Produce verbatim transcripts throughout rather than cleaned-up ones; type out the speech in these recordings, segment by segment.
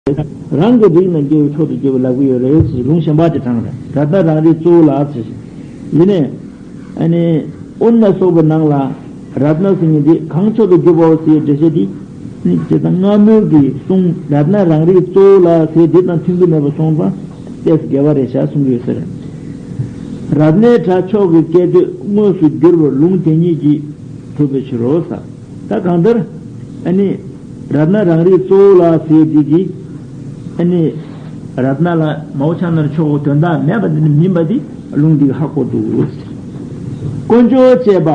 རང་གི་རིགས་ན་སྐྱེ་བོའི་མཆོག་ཏུ་གྱུར་པ་ལབ་ཀྱི་ཡོད་རེད་ཟེར། ལུང་གཞན་པ་དེ་དྲངས་རེད། རཏྣ་རང་རིག་གཙོ་བོ་ལ་ཟེར། ཡིན་ནས། ཨ་ནི། དབུ་ན་སོགས་པའི་ནང་ལ། རཏྣ་ཟེར་མཁན་འདི་གང་མཆོག་ཏུ་གྱུར་པའོ་ཟེར་འགྲེལ་བཤད་འདི། ནི་སྤྱིར་བཏང་སྔ་མོའི་གི་གསུང་རཏྣ་རང་རིག་གཙོ་བོ་ལ་ཟེར་འདི་དང་མཐུན་གྱི་མེད་པ་སོང་ཙང་། ཏོག་ཙམ་འགལ་བ་རེད་ཤག་གསུང་གི་ཡོད་ས་རེད། རཏྣའི་སྒྲ་མཆོག་གི་སྐད་དོད་དངོས་སུ་བསྒྱུར་བར་ལུང་དེ་ཉིད་ཀྱིས་གྲུབ་པའི་ཕྱིར་རོ་ཟེར། ད་གང་ལྟར། ཨ་ནི། རཏྣ་རང་རིག་གཙོ་བོ་ལ་ཟེར་འདི་གི། ཨ་ནི། རཏྣ་ལ་མའོ་ཆ་ན་རོ་མཆོག་གི་དོན་དག་མེད་པ་འདི་ནི་མིན་པ་འདི་ལུང་འདི་གིས་ཧ་གོ་འདུག། དཀོན་མཆོག་བཅས་པ།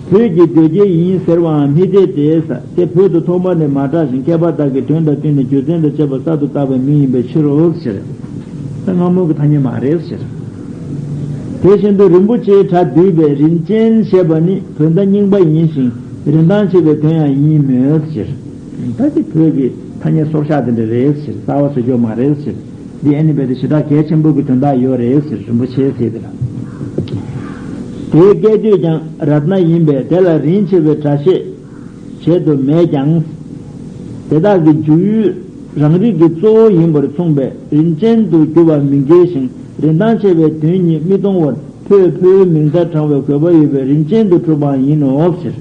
བོད་ཀྱི་གདོས་བཅས་ཡིན་ཟེར་བའང་མི་འཐད་དེ་ཟེར། དེ་བོད་དུ་ཐོག་མ་ནས་མ་གྲགས་ཤིང་མཁས་པ་དག་གི་དོན་དང་བསྟུན་ནས་རྒྱུ་མཚན་དང་བཅས་པ་གསར་དུ་བཏགས་པའི་མིང་ཡིན་པའི་ཕྱིར་རོ་ཟེར། ད་སྔ་མོ་གི་ཐ་སྙད་མ་རེད་ཟེར། དེ་བཞིན་དུ་རིན་པོ་ཆེའི་སྒྲ་བསྡུས་པའི་རིན་ཅན་ཞེས་པ་ནི་བོད་ཟླ་རྙིང་པ་ཡིན་ཞིང་རིན་ཐང་ཆེ་བའི་དོན་ཡང་ཡིན་མོད་ཟེར། ད་དེ་བོད་ཀྱི་ཐ་སྙད་སོར་བཞག་དེ་འདྲ་རེད་ཟེར། རྩ་བ་བཟོ་རྒྱུ་མ་རེད་ཟེར། འདི་ཨ་ནི་རྦད་དེ་ཞེ་དྲག་གལ་ཆེན་པོ་གི་དོན་དག་ཡོད་རེད་ཟེར། རིན་པོ་ཆེ་ཟེར་དེ་ལ། དེའི་སྐད་དོད་ཀྱང་རཏྣ་ཡིན་པས་དེ་ལ་རིན་ཆེ་བའི་སྒྲ་བཤད་བྱེད་དུ་མེད་ཀྱང་། དེ་དག་གི་འཇུག་ཡུལ་རང་རིག་གི་གཙོ་བོ་ཡིན་པར་མཚུངས་པས་རིན་ཅན་དུ་གྱུར་པ་མི་འགལ་ཞིང་རིན་ཐང་ཆེ་བའི་དོན་ཉིད་མི་གཏོང་བར་ཕོས་ཕོའི་མིང་མཐའ་དྲངས་པའི་དགོས་པ་ཡོད་པས་རིན་ཅན་དུ་གྲུབ་པའང་ཡིན་ནོ་ཟེར།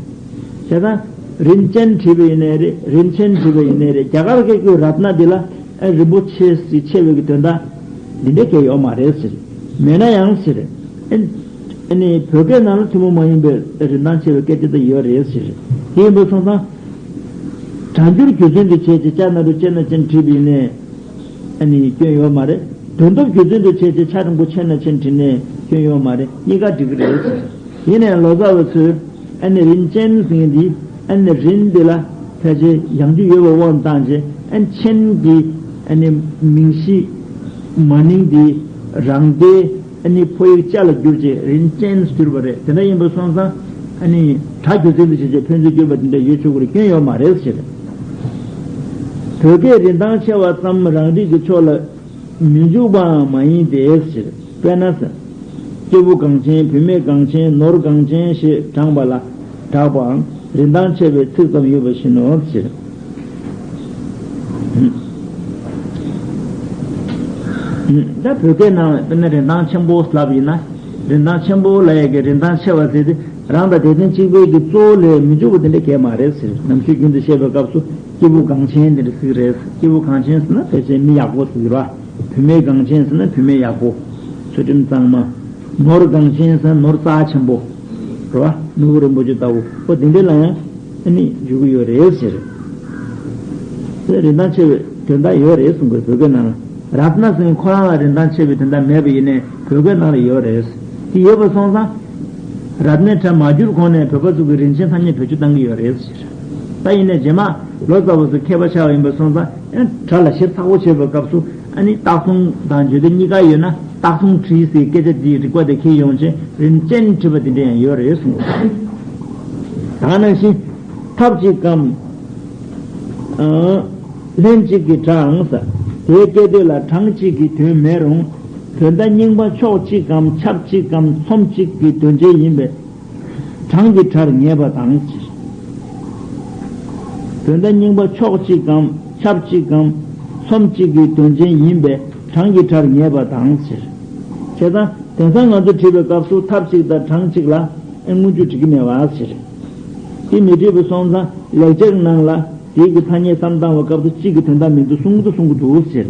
བྱས་ཙང་། རིན་ཅན་བྲིས་པ་ཡིན་ནའི་རེད། རིན་ཆེན་བྲིས་པ་ཡིན་ནའི་རེད། རྒྱ་གར་སྐད་ཀྱི་རཏྣ་འདི་ལ་ཨ་རིན་པོ་ཆེ་ཟེར་ཆེ་བའི་གི་དོན་དག་འདི་འདྲ་གང་ཡང་ཡོད་མ་རེད་ཟེར། མེད་ན་ཡང་ཟེར། ཨ་ནི་བོད་སྐད་ནང་ལ་ཐུན་མོང་མ་ཡིན་པའི་རིན་ཐང་ཆེ་བའི་སྐད་ཆ་དེ་ཡོད་རེད་ཟེར། དེ་ཡིན་པ་སོང་ཙང་། སྒྲ་སྒྱུར་རྒྱུ་མཚན་དུ་བྱས་ཏེ་ཅ་ན་རོ་ཅན་ན་ཅན་བྲིས་པ་ཡིན་ནའི། ཨ་ནི་སྐྱོན་ཡོད་མ་རེད། དོན་སྟོབས་རྒྱུ་མཚན་དུ་བྱས་ཏེ་ཆ་འགྲེང་བུ་ཆེ་ན་ཆེན་བྲིས་ནའི་སྐྱོན་ཡོད་མ་རེད། གཉིས་ཀ་འགྲིག་གི་རེད། ཡིན་ནའི་ལོ་ཙཱ་བ་ཚོས་ཨ་ནི་རིན་ཅན་ཟེར་མཁན་འདི་ཨ་ནི་རིན་འདི་ལ་ཕལ་ཆེར་ཡང་རྒྱུ་ཡོད་པའི་དབང་བཏང་བྱས། ཨ་ནི་ཆེན་གྱི་ཨ་ནི་མིང་གཞི་མ་ནིང་འདི་རང་སྡེ་ཨ་ནི་ཕོ་ཡིག་ཅ་ལ་བསྒྱུར་བྱས་རིན་ཅན་ཟེར་གྱུར་པ་རེད། དེ་འདྲ་ཡིན་པ་སོང་ཙང་ཨ་ནི་སྒྲ་རྒྱུ་མཚན་དུ་བྱས་བྱས་ཕན་ཚུན་བསྒྱུར་པ་དེ་འདྲ་ཡོད་ཆོག་གི་རེད། སྐྱོན་ཡོད་མ་རེད་ཟེར། བོད་སྐད་རིན་ཐང་ཆེ་བ་ཙམ་རང་རིག་གི་ཕྱོགས་ལ་མི་འཇུག་པའང་མ་ཡིན་ཏེ་ཟེར། དཔེར་ན། སྐྱེས་བུ་གངས་ཅན། བུད་མེད་གངས་ཅན། ནོར་གངས་ཅན་ཞེས་བགྲངས་པ་ལ་གྲགས་པའང་རིན་ཐང་ཆེ་བའི་ཚིག་ཙམ་ཡོད་པ་བཞིན་ནོ་ཟེར། ད་བོད་སྐད་ནང་དཔེར་ན་རིན་ཐང་ཆེན་པོ་ལབ་ཡིན་ན། རིན་ཐང་ཆེན་པོ་ལབ་ཡས་ཀྱི་རིན་ཐང་ཆེ་བ་ཟེར་ཏེ་རང་དང་དེ་ལྡན་གཅིག་པའི་གི་གཙོ་བོ་ལས་མི་འཇུག་པ་དེ་འདྲ་གང་ཡང་མ་རེད་ཟེར། ནམ་ཞིག་རྒྱུན་དུ་བཤད་པའི་སྐབས་སུ་སྐྱེས་བུ་གངས་ཅན་དེ་འདྲ་ཟེར་གྱི་རེད། སྐྱེས་བུ་གངས་ཅན་ཟེར་ན་ཕལ་ཆེར་མི་ཡག་པོ་ཟེར་གྱི་རེད། བུད་མེད་གངས་ཅན་ཟེར་ན་བུད་མེད་ཡག་པོ། ཚུལ་ཁྲིམས་གཙང་མ། ནོར་གངས་ཅན་ཟེར་ན་ནོར་རྩ་ཆེན་པོ། རེད་བ། ནོར་བུ་རིན་པོ་ཆེ་ལྟ་བུ། ཨོ་དེ་འདྲ་ལ་ཡང་ཨ་ནི་འཇུག་གི་ཡོད་རེད་ཟེར། དེ་རིན་ཐང་ཆེ་བའི་དོན་དག་ཡོད་རེད་གསུང་གི་རེད། བོད་སྐད་ནང་ལ། རཏྣ་ཟེར་མཁན་ཁོ་རང་ལ་རིན་ཐང་ཆེ་བའི་དོན་དག་མེད་པ་ཡིན་ནའི་བོད་སྐད་ནང་ལ་ཡོད་རེད། དེ་ཡོད་པ་སོང་ཙང་། རཏྣའི་གྲས་མ་བསྒྱུར་གོང་ནས་བོད་པ་ཚོ་གི་རིན་ཆེན་ཐ་སྙད་བེད་སྤྱོད་བཏང་གི་ཡོད་རེད་ཟེར། ད་ཡིན་ནའི་རྗེས་མ་ལོ་ཙཱ་བ་ཚོ་མཁས་པ་ཆགས་པ་ཡིན་པ་སོང་ཙང་ཨ་ནི་སྒྲ་ལ་ཞིབ་ཚགས་པོ་བྱེད་པའི་སྐབས་སུ་ཨ་ནི་རྟགས་མཚུངས་དང་བརྗོད་བདེ་གཉིས་ཀ་ཡོད་ན་རྟགས་མཚུངས་བྲིས་ཟེར་སྐད་ཆ་འདིའི་རིག་པ་དེ་འཁྱེར་ཡོང་བྱས་རིན་ཅན་བྲིས་པ་དེ་འདྲ་ཡང་ཡོད་རེད་གསུངས། ད་ག་ནང་བཞིན་ཐབས་གཅིག་གམ། ལྷན་ཅིག་གི་སྒྲའང་ཟེར། དེའི་སྐད་དོད་ལ་གྲངས་གཅིག་གི་དོན་མེད་རུང་། དོན་དག་རྙིང་པ་ཕྱོགས་གཅིག་གམ་ཆབས་གཅིག་གམ་ཚོམས་གཅིག་གི་དོན་ཅན་ཡིན་པས། གྲངས་ཀྱི་སྒྲར་ངེས་པ་དང་ཟེར། དོན་དག་རྙིང་པ་ཕྱོགས་གཅིག་གམ་ཆབས་གཅིག་གམ་ཚོམས་གཅིག་གི་དོན་ཅན་ཡིན་པས་གྲངས་ཀྱི་སྒྲར་ངེས་པ་དང་ཟེར། བྱས་ཙང་དེང་སང་ང་ཚོ་བྲིས་པའི་སྐབས་སུ་ཐབས་གཅིག་དང་གྲངས་གཅིག་ལ་ཨེ་སྔོན་འཇུག་བྲི་གི་མེད་པ་ཟེར། དེ་མི་བྲིས་པ་སོང་ཙང་ལེགས་སྦྱར་ནང་ལ། དེའི་གི་ཐ་སྙད་བསམ་བཏང་བའི་སྐབས་སུ་གཅིག་གི་དོན་དག་མི་འདུག་གསུང་གི་འདུག་གསུང་གི་འདུག་ཟེར།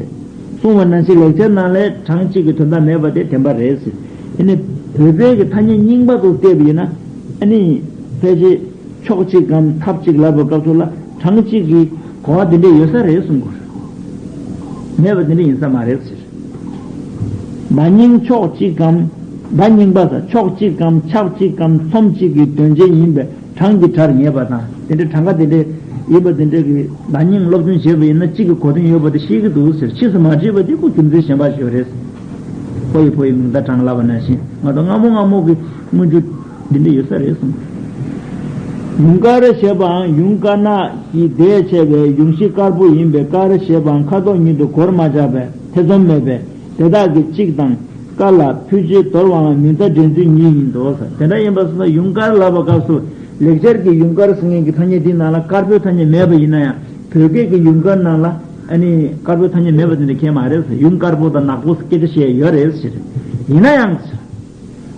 གསུངས་པ་ནང་བཞིན་ལེགས་སྦྱར་ནང་ལས་གྲངས་གཅིག་གི་དོན་དག་མེད་པ་དེ་བདེན་པ་རེད་ཟེར། ཨ་ནི་བོད་པའི་གི་ཐ་སྙད་རྙིང་པ་དུ་བལྟས་པ་ཡིན་ན་ཨ་ནི་ཕལ་ཆེར་ཕྱོགས་གཅིག་གམ་ཐབས་གཅིག་ལབ་པའི་སྐབས་སུ་ལ་གྲངས་གཅིག་གི་གོ་བ་དེ་འདྲ་ཡོད་ས་རེད་གསུང་གི་རེད། མེད་པ་དེ་འདྲ་ཡིན་ས་མ་རེད་ཟེར། བརྡ་རྙིང་ཕྱོགས་གཅིག་གམ། བརྡ་རྙིང་པ་དང་ཕྱོགས་གཅིག་གམ་ཆབས་གཅིག་གམ་ཚོམས་གཅིག་གི་དོན་ཅན་ཡིན་པས་གྲངས་ཀྱི་སྒྲར་ངེས་པ་དང་དེ་འདྲའི་གྲངས་ཀ་དེ་འདྲའི་ཡིན་པ་དེ་འདྲའི་གི་བརྡ་རྙིང་སློབ་སྦྱོང་བྱས་པ་ཡིན་ན་གཅིག་གི་གོ་དོན་ཡོད་པ་དེ་ཤེས་ཀྱི་འདུག་ཟེར། ཕྱིས་སུ་མ་བྲིས་པ་དེ་ཁོ་རྒྱུ་མཚན་གཞན་པ་ཞིག་ཡོད་རེད། ཕོ་ཡི་ཕོ་ཡི་མིང་མཐའ་དྲངས་ལབ་པ་ནང་བཞིན་ང་ཚོ་སྔ་མོ་སྔ་མོ་གི་སྔོན་འཇུག་འདི་འདྲ་ཡོད་ས་རེད་གསུངས། ཡུངས་དཀར་ཞེས་པའང་ཡུངས་དཀར་ནག་གི་ཟླས་ཕྱེ་བའི་ཡོངས་གཞི་དཀར་པོ་ཡིན་པས་དཀར་ཞེས་པའང་ཁ་དོག་ཉིད་དུ་གོར་མ་ཆག་པས་ཐེ་ཚོམ་མེད་པས་དེ་དག་གི་གཅིག་དང་དཀར་ལ་ཕུལ་བྱེད་དོར་བའང་མིང་མཐའ་འདྲེན་ཚུལ་ཉིད་ཡིན་ཏོ་ཟེར། དེ་འདྲ་ཡིན་པ་སོང་ན་ཡུངས་དཀར་ལབ་པའི་སྐབས་སུ་ལེགས་སྦྱར་གྱི་ཡུངས་དཀར་ཟེར་མཁན་གྱི་ཐ་སྙད་འདི་ནང་ལ་དཀར་པོའི་ཐ་སྙད་མེད་པ་ཡིན་ན་ཡང་བོད་སྐད་ཀྱི་ཡུངས་དཀར་ནང་ལ། ཨ་ནི་དཀར་པོའི་ཐ་སྙད་མེད་པ་དེ་འདྲ་གང་ཡང་མ་རེད། ཡུངས་དཀར་པོ་དང་ནག་པོ་སྐད་ཆ་བཤད་ཡོད་རེད་ཟེར། ཡིན་ན་ཡང་ཟེར།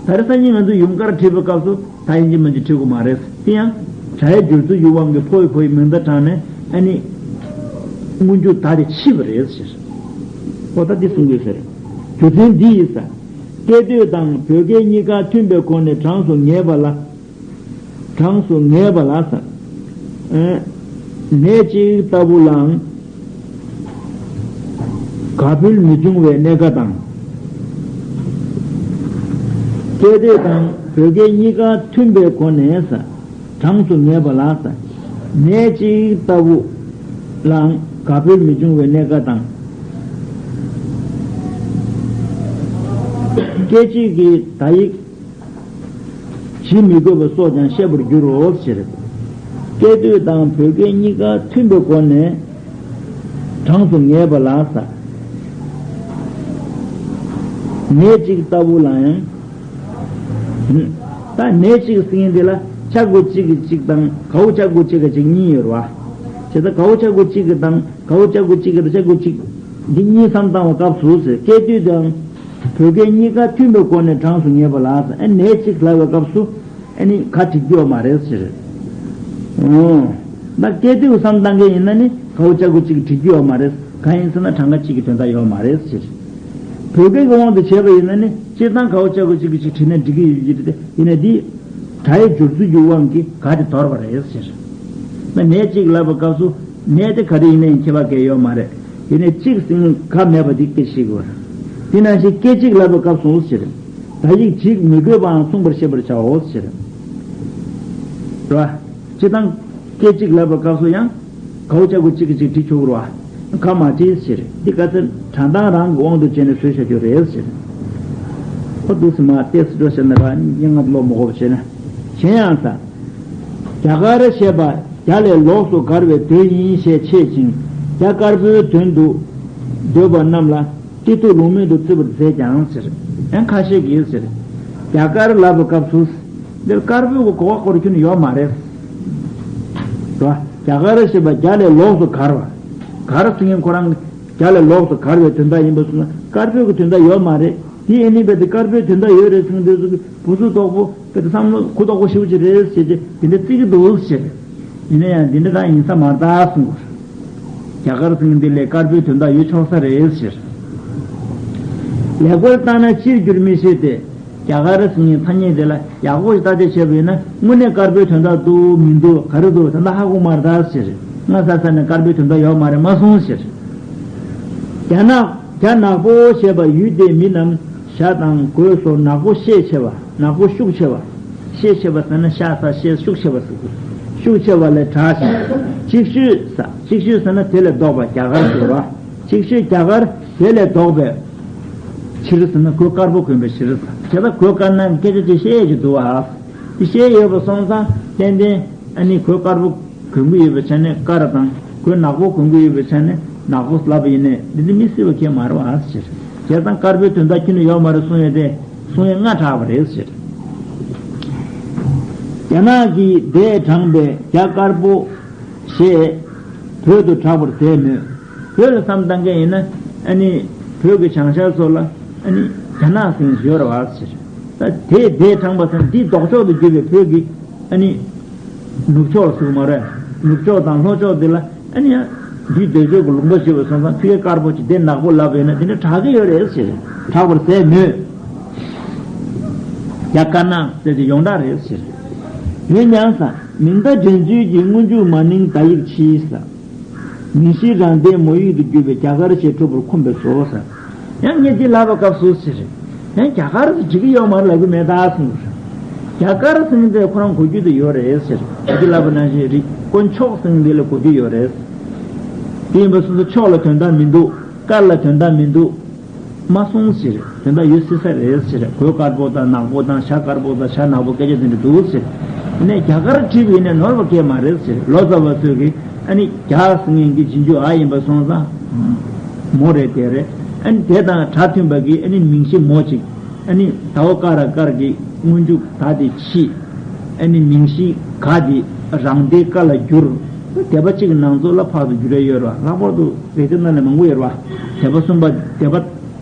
ད་རེས་སང་ཉིན་ང་ཚོས་ཡུངས་དཀར་བྲིས་པའི་སྐབས་སུ་ད་ཡིན་གཅིག་མིན་གཅིག་བྲིས་དགོས་མ་རེད། དེ་ཡང་སྒྲ་ཡི་སྦྱོར་ཚུལ་གྱི་དབང་གིས་ཕོ་ཡི་ཕོ་ཡི་མིང་མཐའ་དྲངས་ནས་ཨ་ནི་སྔོན་འཇུག་ད་དེ་ཕྱིས་པ་རེད་ཟེར། ཨོ་ད་འདི་གསུང་དགོས་ཟེར། རྒྱུ་མཚན་འདི་ཡིན་ས། སྐད་དོད་དང་བོད་སྐད་གཉིས་ཀ་མཐུན་པའི་སྒོ་ནས་གྲངས་སུ་ངེས་པ་ལ། གྲངས་སུ་ངེས་པ་ལ་ཟེར། ཨ། ནས་གཅིག་ལྟ་བུ་ལའང་དགག་འབུལ་མི་འབྱུང་བའི་གནད་ཀ་དང་། སྐད་དོད་དང་བོད་སྐད་གཉིས་ཀ་མཐུན་པའི་སྒོ་ནས་ཟེར། གྲངས་སུ་ངེས་པ་ལ་ཟེར། ནས་གཅིག་ལྟ་བུ་ལའང་དགག་འབུལ་མི་འབྱུང་བའི་གནད་ཀ་དང་། སྐད་ཅིག་གི་ད་ཡིག་ཇི་མི་དགོས་པ་སོགས་ཀྱང་བཤད་པར་འགྱུར་རོ་ཞེས། སྐད་དོད་དང་བོད་སྐད་གཉིས་ཀ་མཐུན་པའི་སྒོ་ནས་གྲངས་སུ་ངེས་པ་ལ་ཟེར། ནས་གཅིག་ལྟ་བུ་ལ་ཡང་། ད་ནས་གཅིག་ཟེར་མཁན་དེ་ལ་ཆ་དགུ་གཅིག་གི་གཅིག་དང་གའུ་ཆ་དགུ་གཅིག་གི་གཅིག་གཉིས་ཡོད་རེད་བ། བྱས་ཙང་གའུ་ཆ་དགུ་གཅིག་གི་དང་གའུ་ཆ་དགུ་གཅིག་གི་དང་ཆ་དགུ་གཅིག་འདི་གཉིས་བསམ་བཏང་བའི་སྐབས་སུ་ཟེར། སྐད་དོད་དང་བོད་སྐད་གཉིས་ཀ་མཐུན་པའི་སྒོ་ནས་གྲངས་སུ་ངེས་པ་ལ་ཟེར། ཨ་ནས་གཅིག་ལབ་པའི་སྐབས་སུ་ཨ་ནི་ག་བྲི་རྒྱུ་ཡོད་མ་རེད་ཟེར། ཨོ། ད་སྐད་དོད་བསམ་བཏང་མཁན་ཡིན་ན་ནི་གའུ་ཆ་དགུ་གཅིག་བྲི་རྒྱུ་ཡོད་མ་རེད། གང་ཡིན་ཟེར་ན་གྲངས་ཀ་གཅིག་གི་དོན་དག་ཡོད་མ་རེད་ཟེར། བོད་སྐད་ཀྱི་དབང་དུ་བྱས་པ་ཡིན་ན་ནི་སྤྱིར་བཏང་གའུ་ཆ་དགུ་གཅིག་གི་གཅིག་བྲིས་ན་འགྲིག་གི་ཡོད་ཀྱི་རེད། ཡིན་ན་འདི་སྒྲ་ཡི་སྦྱོར་ཚུལ་གྱི་དབང་གིས་ག་དེ་དོར་བ་རེད་ཟེར། ན་ནས་གཅིག་ལབ་པའི་སྐབས་སུ་ནས་དེ་ག་རེ་ཡིན་ན་ཡང་ཁྱད་པར་གང་ཡང་ཡོད་མ་རེད། ཡིན་ནའི་གཅིག་ཟེར་མཁན་ག་མེད་པ་འདི་སྐད་ཤེས་དགོས། དེ་ནང་བཞིན་སྐད་ཅིག་ལབ་པའི་སྐབས་སུ་ཟེར། ད་ཡིག་ཇི་མི་དགོས་པའང་མཚུངས་པར་ཤེས་པར་བྱའོ་ཟེར། རེད་བ། སྤྱིར་བཏང་སྐད་ཅིག་ལབ་པའི་སྐབས་སུ་ཡང་གའུ་ཆ་དགུ་གཅིག་གི་གཅིག་བྲིས་ཆོག་གི་རེད་བ། ག་མ་བྲིས་ཟེར། འདི་ག་ཚོད་དྲང་ཐང་རང་གི་དབང་དུ་བྱས་ནས་བཟོས་བཞག་རྒྱུ་རེད་ཟེར། ཨོ་འདུག་སེ་མར་ཏོག་ཙམ་འགྲོ་བྱས་ན་ར་སྙན་ངག་ཀློག་མི་དགོས་པ་བྱས་ན། གཞན་ཡང་ཟེར། རྒྱ་གར་ཞེས་པ་རྒྱ་ལས་ལོགས་སུ་གར་བའི་དོན་ཡིན་ཞེས་འཆད་ཅིང་རྒྱ་དཀར་པོའི་དོན་དུ་འདོད་པ་རྣམས་ལ་གཏི་ཐུག་ལུང་མེད་དུ་བརྩི་བར་མཛད་ཀྱང་ཟེར། ཡང་ཁ་ཤས་ཀྱིས་ཟེར། རྒྱ་དཀར་ལབ་པའི་སྐབས་སུ་འདིར་དཀར་པོའི་གོ་བ་སྐོར་ཁྱོན་ཡོད་མ་རེད། རེད་བ། རྒྱ་གར་ཞེས་པ་རྒྱ་ལས་ལོགས་སུ་གར་བ། གར་ཟེར་མཁན་ཁོ་རང་རྒྱ་ལས་ལོགས་སུ་གར་བའི་དོན་དག་ཡིན་པ་སོང་ན་དཀར་པོའི་གི་དོན་དག་ཡོད་མ་རེད། དེ་ཡིན་ནི་བས་དེ་དཀར་པོའི་དོན་དག་ཡོད་རེད་ཟེར་མཁན་དེ་ཚོ་གི་བུ་སུ་དོག་པོ་དཔེ་དེ་བསམ་བློ་གུ་དོག་པོ་ཞེ་པོ་ཅིག་རེད་ཟེར་ཏེ་དེ་འདྲ་བརྩི་གི་འདུག་ཟེར། ཡིན་ན་ཡང་འདི་འདྲ་རང་ཡིན་ས་མ་རེད་ད་གསུངས། རྒྱ་གར་ཟེར་མཁན་འདི་ལས་དཀར་པོའི་དོན་དག་ཡོད་ཆོག་ས་རེད་ཟེར། ལེགས་པར་བརྟགས་ན་ཅིར་འགྱུར་མི་ཤེས་ཏེ། རྒྱ་གར་ཟེར་མཁན་ཐ་སྙད་དེ་ལ་ཡག་པོ་ཞིག་བརྟག་དཔྱད་བྱས་པ་ཡིན་ན་དངོས་གནས་དཀར་པོའི་དོན་དག་འདུག་མི་འདུག་ག་རེ་འདུག་ད་ལྟ་ཧ་གོ་མ་རེད་ད་ཟེར། སྔ་ས་ས་ནས་དཀར་པོའི་དོན་དག་ཡོད་མ་རེད་མ་གསུངས་ཟེར། རྒྱ་ནག་རྒྱ་ནག་པོ་ཞེས་པ་ཡུལ་དེའི་མི་རྣམས་ཞྭ་དང་གོས་སོགས་ནག་པོ་ཤས་ཆེ་བ། ནག་པོ་ཤུགས་ཆེ་བ། ཤས་ཆེ་བ་ཟེར་ན་ཤ་ཟ་ཤས་ཤུགས་ཆེ་བ་ཟེར་གི། ཤུགས་ཆེ་བ་ལས་དྲག་ཞིང་། ཅིག་ཤོས་ཟེར། ཅིག་ཤོས་ཟེར་ན་དེ་ལས་ལྡོག་པ་རྒྱ་གར་ཟེར་བ། ཅིག་ཤོས་རྒྱ་གར་དེ་ལས་ལྡོག་པའི་ཕྱིར་ཟེར་ན་གོས་དཀར་པོ་གོན་པའི་ཕྱིར་ཟེར། བྱས་ཙང་གོས་དཀར་ནག་གི་སྐད་ཆ་ཅིག་བཤད་ཀྱི་འདུག་ཨ། དེ་བཤད་ཡོད་པ་སོང་ཙང་ཏན་ཏན་ཨ་ནི་གོས་དཀར་པོ་གོན་གྱི་ཡོད་པའི་ཆ་ནས་དཀར་དང་། གོས་ནག་པོ་གོན་གྱི་ཡོད་པའི་ཆ་ནས་ནག་པོ་ལབ་པ་ཡིན་ནའི་འདི་འདི་མི་སྲིད་པ་ཁྱད་མ་རེད་བ་ཟེར། བྱས་ཙང་དཀར་པོའི་དོན་དག་ཁྱོན་ནས་ཡོད་མ་རེད་གསུང་ཡས་དེ་གསུང་ཡས་སྔ་དྲགས་པ་རེད་ཟེར། རྒྱ་ནག་གིས་དེས་དྲངས་པའི་རྒྱ་དཀར་པོ་ཞེས་བོད་དུ་གྲགས་པར་མཛད་མོད། བོད་ལ་བསམ་བཏང་མཁན་ཡིན་ན་ཨ་ནི་བོད་ཀྱི་བྱང་ཤར་སོགས་ལ་ཨ་ནི་རྒྱ་ནག་ཟེར་མཁན་ཞིག་ཡོད་རེད་བ་ཟེར། ད་དེས་དེས་དྲངས་པ་ཟེར་ན་འདིའི་ལྡོག་ཕྱོགས་སུ་གྱུར་པའི་བོད་ཀྱི་ཨ་ནི། ནུབ་ཕྱོགས་ཟེར་གྱི་མ་རེད། ནུབ་ཕྱོགས་དང་ལྷོ་ཕྱོགས་འདི་ལ་ཨ་ནི་ཡང་འདིའི་ལྡོག་ཕྱོགས་ཀྱི་ལུང་པ་ཞིག་ཡོད་པ་སོང་ཙང་ཕ་གི་དཀར་པོ་ཅིག་དེ་ནག་པོ་ལབ་པ་ཡིན་ན་དེ་འདྲ་དྲག་གི་ཡོད་རེད་ཟེར། དྲག་པར་མཛད་མོད། རྒྱ་དཀར་ནག་ཟེར་དེ་ཡོངས་གྲགས་རེད་ཟེར། འོན་ཀྱང་ཟེར། མིང་མཐའ་འདྲེན་ཚུལ་གྱི་སྔོན་འཇུག་མ་ནིང་ད་ཡིག་ཕྱིས་ཟེར། མིང་གཞི་རང་སྡེའི་མོ་ཡིག་ཏུ་གྱུར་པའི་རྒྱ་གར་ཞེས་གྲུབ་པར་འཁུམས་པས་སོ་ཟེར། ཡང་ངས་འདི་ལབ་པའི་སྐབས་སུ་ཟེར། ཡང་རྒྱ་གར་ཟེར་འགྲིག་གི་ཡོད་མ་རེད་ལབ་ཀྱི་མེད་ད་གསུངས། རྒྱ་གར་ཟེར་མཁན་དེ་ཁོ་རང་གོ་རྒྱུ་དེ་ཡོད་རེད་ཟེར། འདི་ལབ་པ་ནང་བཞིན་རེད། དཀོན་མཆོག་ཟེར་མཁན་དེ་ལ་གོ་རྒྱུ་ཡོད་རེད། དེ་ཡིན་པ་སོང་ཙང་མཆོག་ལ་དོན་དག་མི་འདུག་དཀར་ལ་དོན་དག་མི་འདུག་མ་གསུངས་ཟེར། དོན་དག་ཡོད་སྲིད་ས་རེད་ཟེར། གོས་དཀར་པོ་དང་ནག་པོ་དང་ཞྭ་དཀར་པོ་དང་ཞྭ་ནག་པོ་སྐད་ཆ་དེ་འདྲ་འདུག་ཟེར། ཡིན་ནའི་རྒྱ་གར་བྲིས་པ་ཡིན་ནའི་ནོར་བ་སྐྱེལ་མ་རེད་ཟེར། ལོ་ཙཱ་བ་ཚོས་ཀྱིས་ཨ་ནི་རྒྱ་ཟེར་མཁན་གྱི་རྗེས་འཇུག་འ་ཡིན་པ་སོང་ཙང་མོ་རེད་དེ་རེད། ཨ་ནི་དེ་དང་སྒྲ་མཐུན་པ་གི་ཨ་ནི་མིང་གཞི་མོ་ཅིག་ཨ་ནི་ད་འོ་ཀ་ར་དཀར་གྱི་སྔོན་འཇུག་ད་དེ་ཕྱིས། ཨ་ནི་མིང་གཞི་ག་དེ་རང་སྡེ་ཀ་ལ་བསྒྱུར། དེ་པ་གཅིག་གི་ནང་ཚོ་ལ་ཕག་ཏུ་འགྱུར་ཡ་ཡོད་རེད་བ། ལྷག་པར་དུ་རིག་གཏེར་ནང་ལ་མང་པོ་ཡོད་རེད་བ། དེ་པ་གསུམ་པ་དེ་པ་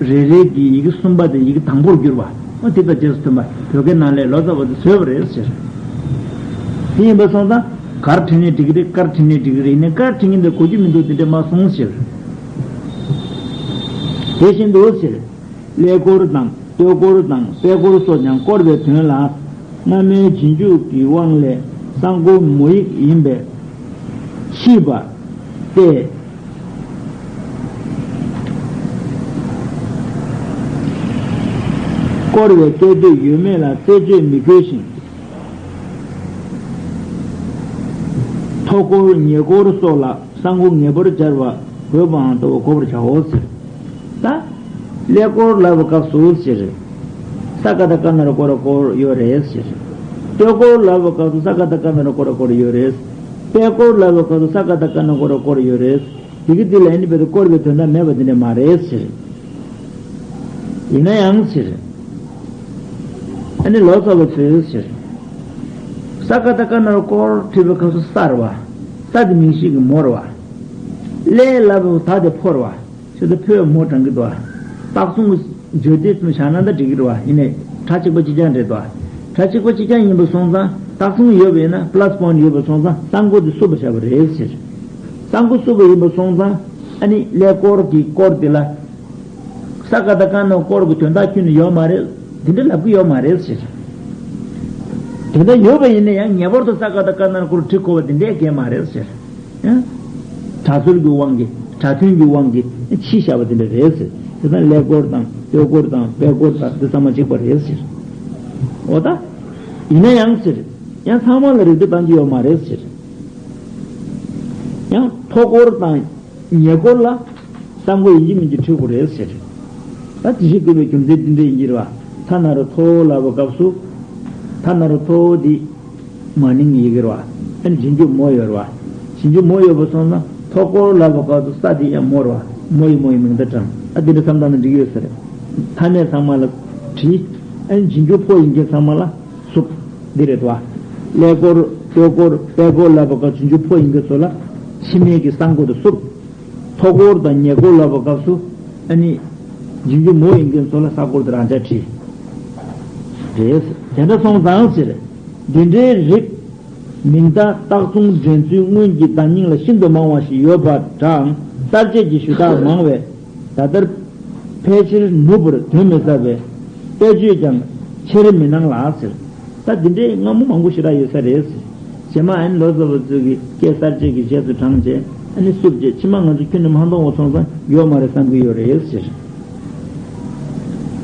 རེ་རེ་གི་ཡི་གེ་གསུམ་པ་དེ་ཡི་གེ་དང་པོར་གྱུར་བ། ཨ་དེ་དང་རྗེས་སུ་མཐུན་པ་བོད་སྐད་ནང་ལས་ལོ་ཙཱ་བ་དེ་བཟོས་པ་རེད་ཟེར། དེ་ཡིན་པ་སོང་ཙང་གར་བྲིས་ནས་འགྲིག་གི་རེད། གར་བྲིས་ནས་འགྲིག་གི་རེད། ཡིན་ནའི་གར་བྲིས་མཁན་དེ་གོ་རྒྱུ་མི་འདུག་དེ་འདྲས་མ་གསུངས་ཟེར། དེ་བཞིན་དུ་ཟེར། ཀླད་ཀོར་དང་སྟོད་ཀོར་དང་པད་ཀོར་སོགས་ཀྱང་བསྐོར་བའི་དོན་ལ། སྔ་མའི་རྗེས་འཇུག་གི་དབང་ལས་གསང་སྒོ་མོ་ཡིག་ཡིན་པས་ཕྱིས་པ་སྟེ། བསྐོར་བའི་སྐད་དོད་ཡོད་མེད་ལ་རྩད་གཅོད་མི་དགོས་ཤིང་། ཐོ་ཀོར་ཉེ་ཀོར་སོགས་ལ་གསང་སྒོ་ངེས་པར་སྦྱར་བ་དགོས་པའང་ལྟ་བུ་གོ་བར་བྱའོ་ཟེར། ད། ཀླད་ཀོར་ལབ་པའི་སྐབས་སུ་ཟེར། ས་ཀ་བཏགས་སྐ་ན་རོ་ཀོ་ར་ཀོར་ཡོད་རེད་ཟེར། སྟོད་ཀོར་ལབ་པའི་སྐབས་སུ་ས་ཀ་བཏགས་སྐ་ན་རོ་ཀོ་ར་ཀོར་ཡོད་རེད། པད་ཀོར་ལབ་པའི་སྐབས་སུ་ས་ཀ་བཏགས་སྐ་ན་རོ་ཀོ་ར་ཀོར་ཡོད་རེད། དེ་གི་དེ་ལ་ཨ་ནི་བེད་དུ་བསྐོར་བའི་དོན་དག་མེད་པ་དེ་འདྲ་མ་རེད་ཟེར། ཡིན་ན་ཡང་ཟེར། ཨ་ནི་ལོ་ཙཱ་བ་ཚོས་ཟེར། ས་ཀ་བཏགས་སྐ་ན་རོ་ཀོར་བྲིས་པའི་སྐབས་སུ་ས་རེད་བ། ས་དེ་མིང་གཞི་གི་མོ་རེད་བ། ཀླད་ལབ་པའི་ད་དེ་ཕོ་རེད་བ། ཞེས་ད་ཕོའི་མོ་དྲངས་ཀྱི་འདུག་བ། རྟགས་མཚུངས་བརྗོད་དེ་ཙམ་བཞག་ན་ད་འགྲིག་གི་རེད་བ། ཡིན་ནའི་སྒྲ་གཅིག་པ་གཅིག་རྐྱང་རེད་དོ། སྒྲ་གཅིག་པ་གཅིག་རྐྱང་ཡིན་པ་སོང་ཙང་རྟགས་མཚུངས་ཡོད་པ་ཡིན་ན་པ་ལ་སི་པོ་ཡིན་ཡོད་པ་སོང་ཙང་གསང་སྒོ་དེ་བསུབ་པ་བྱས་པ་རེད་ཟེར། གསང་སྒོ་བསུབ་པ་ཡིན་པ་སོང་ཙང་ཨ་ནི་ཀླད་ཀོར་གྱི་ཀོར་དེ་ལ། ས་ཀ་བཏགས་སྐ་ན་རོ་ཀོར་གྱི་དོན་དག་ཁྱོན་ནས་ཡོད་མ་རེད། དེ་འདྲ་ལབ་ཀྱི་ཡོད་མ་རེད་ཟེར། དོན་དག་ཡོད་པ་ཡིན་ན་ཡང་ངེས་པར་དུ་ས་ཀ་བཏགས་སྐ་ན་རོ་ཀོར་བྲི་དགོས་པ་དེ་འདྲས་གང་ཡང་མ་རེད་ཟེར། ཡང་། སྒྲ་ཟུར་གྱི་དབང་གིས་སྒྲ་མཐུན་གྱི་དབང་གིས་ཕྱིས་བཞག་པ་དེ་འདྲ་རེད་ཟེར། དེ་དང་ཀླད་ཀོར་དང་སྟོད་ཀོར་དང་པད་ཀོར་དང་འདི་ཚང་མ་གཅིག་པ་རེད་ཟེར། འོ་ད། ཡིན་ན་ཡང་ཟེར། ཡང་ཚང་མ་ལ་རིགས་འགྲེ་བཏང་རྒྱུ་ཡོད་མ་རེད་ཟེར། ཡང་ཐོ་ཀོར་དང་ཉེ་ཀོར་ལ་གསང་སྒོ་ཡིན་གཅིག་མིན་གཅིག་བྲི་དགོས་རེད་ཟེར། ད་དེ་བཞིན་བཀོད་པའི་རྒྱུ་མཚན་འདི་འདྲ་ཡིན་གྱི་རེད་བ། ཐ་ན་རོ་ཐོ་ལབ་པའི་སྐབས་སུ། ཐ་ན་རོ་ཐོ་འདི་མ་ནིང་གི་ཡི་གེ་རེད་བ། ཨ་ནི་རྗེས་འཇུག་མོ་ཡོད་རེད་བ། རྗེས་འཇུག་མོ་ཡོད་པ་སོང་ཙང་ཐོ་ཀོར་ལབ་པའི་སྐབས་སུ་ས་འདི་ཡང་མོ་རེད་བ། མོ་ཡི་མོ་ཡི་མིང་མཐའ་དྲངས། ཨ་འདི་འདྲ་བསམ་བཏང་ན་འགྲིག་ཡོད་ས་རེད། ཐ་སྙད་ཚང་མ་ལ་བྲིས། ཨ་ནི་རྗེས་འཇུག་ཕོ་ཡིན་མཁན་ཚང་མ་ལ་བསུབ། འདི་རེད་དོ། ཀླད་ཀོར་སྟོད་ཀོར་པད་ཀོར་ལབ་པའི་སྐབས་རྗེས་འཇུག་ཕོ་ཡིན་མཁན་ཚོ་ལ་ཕྱི་མའི་གི་གསང་སྒོ་དེ་བསུབ། ཐོ་ཀོར་དང་ཉེ་ཀོར་ལབ་པའི་སྐབས་སུ་ཨ་ནི་རྗེས་འཇུག་མོ་ཡིན་མཁན་ཚོ་ལ་ས་ཀོར་དེ་རང་འཇགས་བྲིས། རེད། དེ་འདྲ་སོང་ཙང་ཟེར། འདི་འདྲའི་རིགས་མིང་མཐའ་རྟགས་མཚུངས་འདྲེན་ཚུལ་སྔོན་གྱི་བརྡ་རྙིང་ལ་ཤིན་ཏུ་མང་བ་ཞིག་ཡོད་པ་གྲངས་གསར་བཅད་ཀྱི་ཞུ་དག་མང་བས། ད་ལྟར་ཕལ་ཆེར་ནུབ་པར་དོན་མི་གསལ་བས། དཔེ་བརྗོད་ཀྱང་ཆེར་མི་སྣང་ལགས་ཟེར། ད་འདི་འདྲའི་སྔ་མོ་མང་པོ་ཞེ་དྲག་ཡོད་ས་རེད། རྗེས་མ་ཨན་ལོ་ཙཱ་བ་ཚོས་ཀྱི་སྐད་གསར་བཅད་ཀྱི་རྗེས་སུ་འབྲངས་རྗེས་ཨ་ནི་བསུབ་རྗེས་ཕྱི་མ་ང་ཚོ་ཁྱོན་ནས་མ་མཐོང་བ་སོང་ཙང་ཡོད་མ་རེད་བསམ་གྱི་ཡོད་རེད་ཟེར།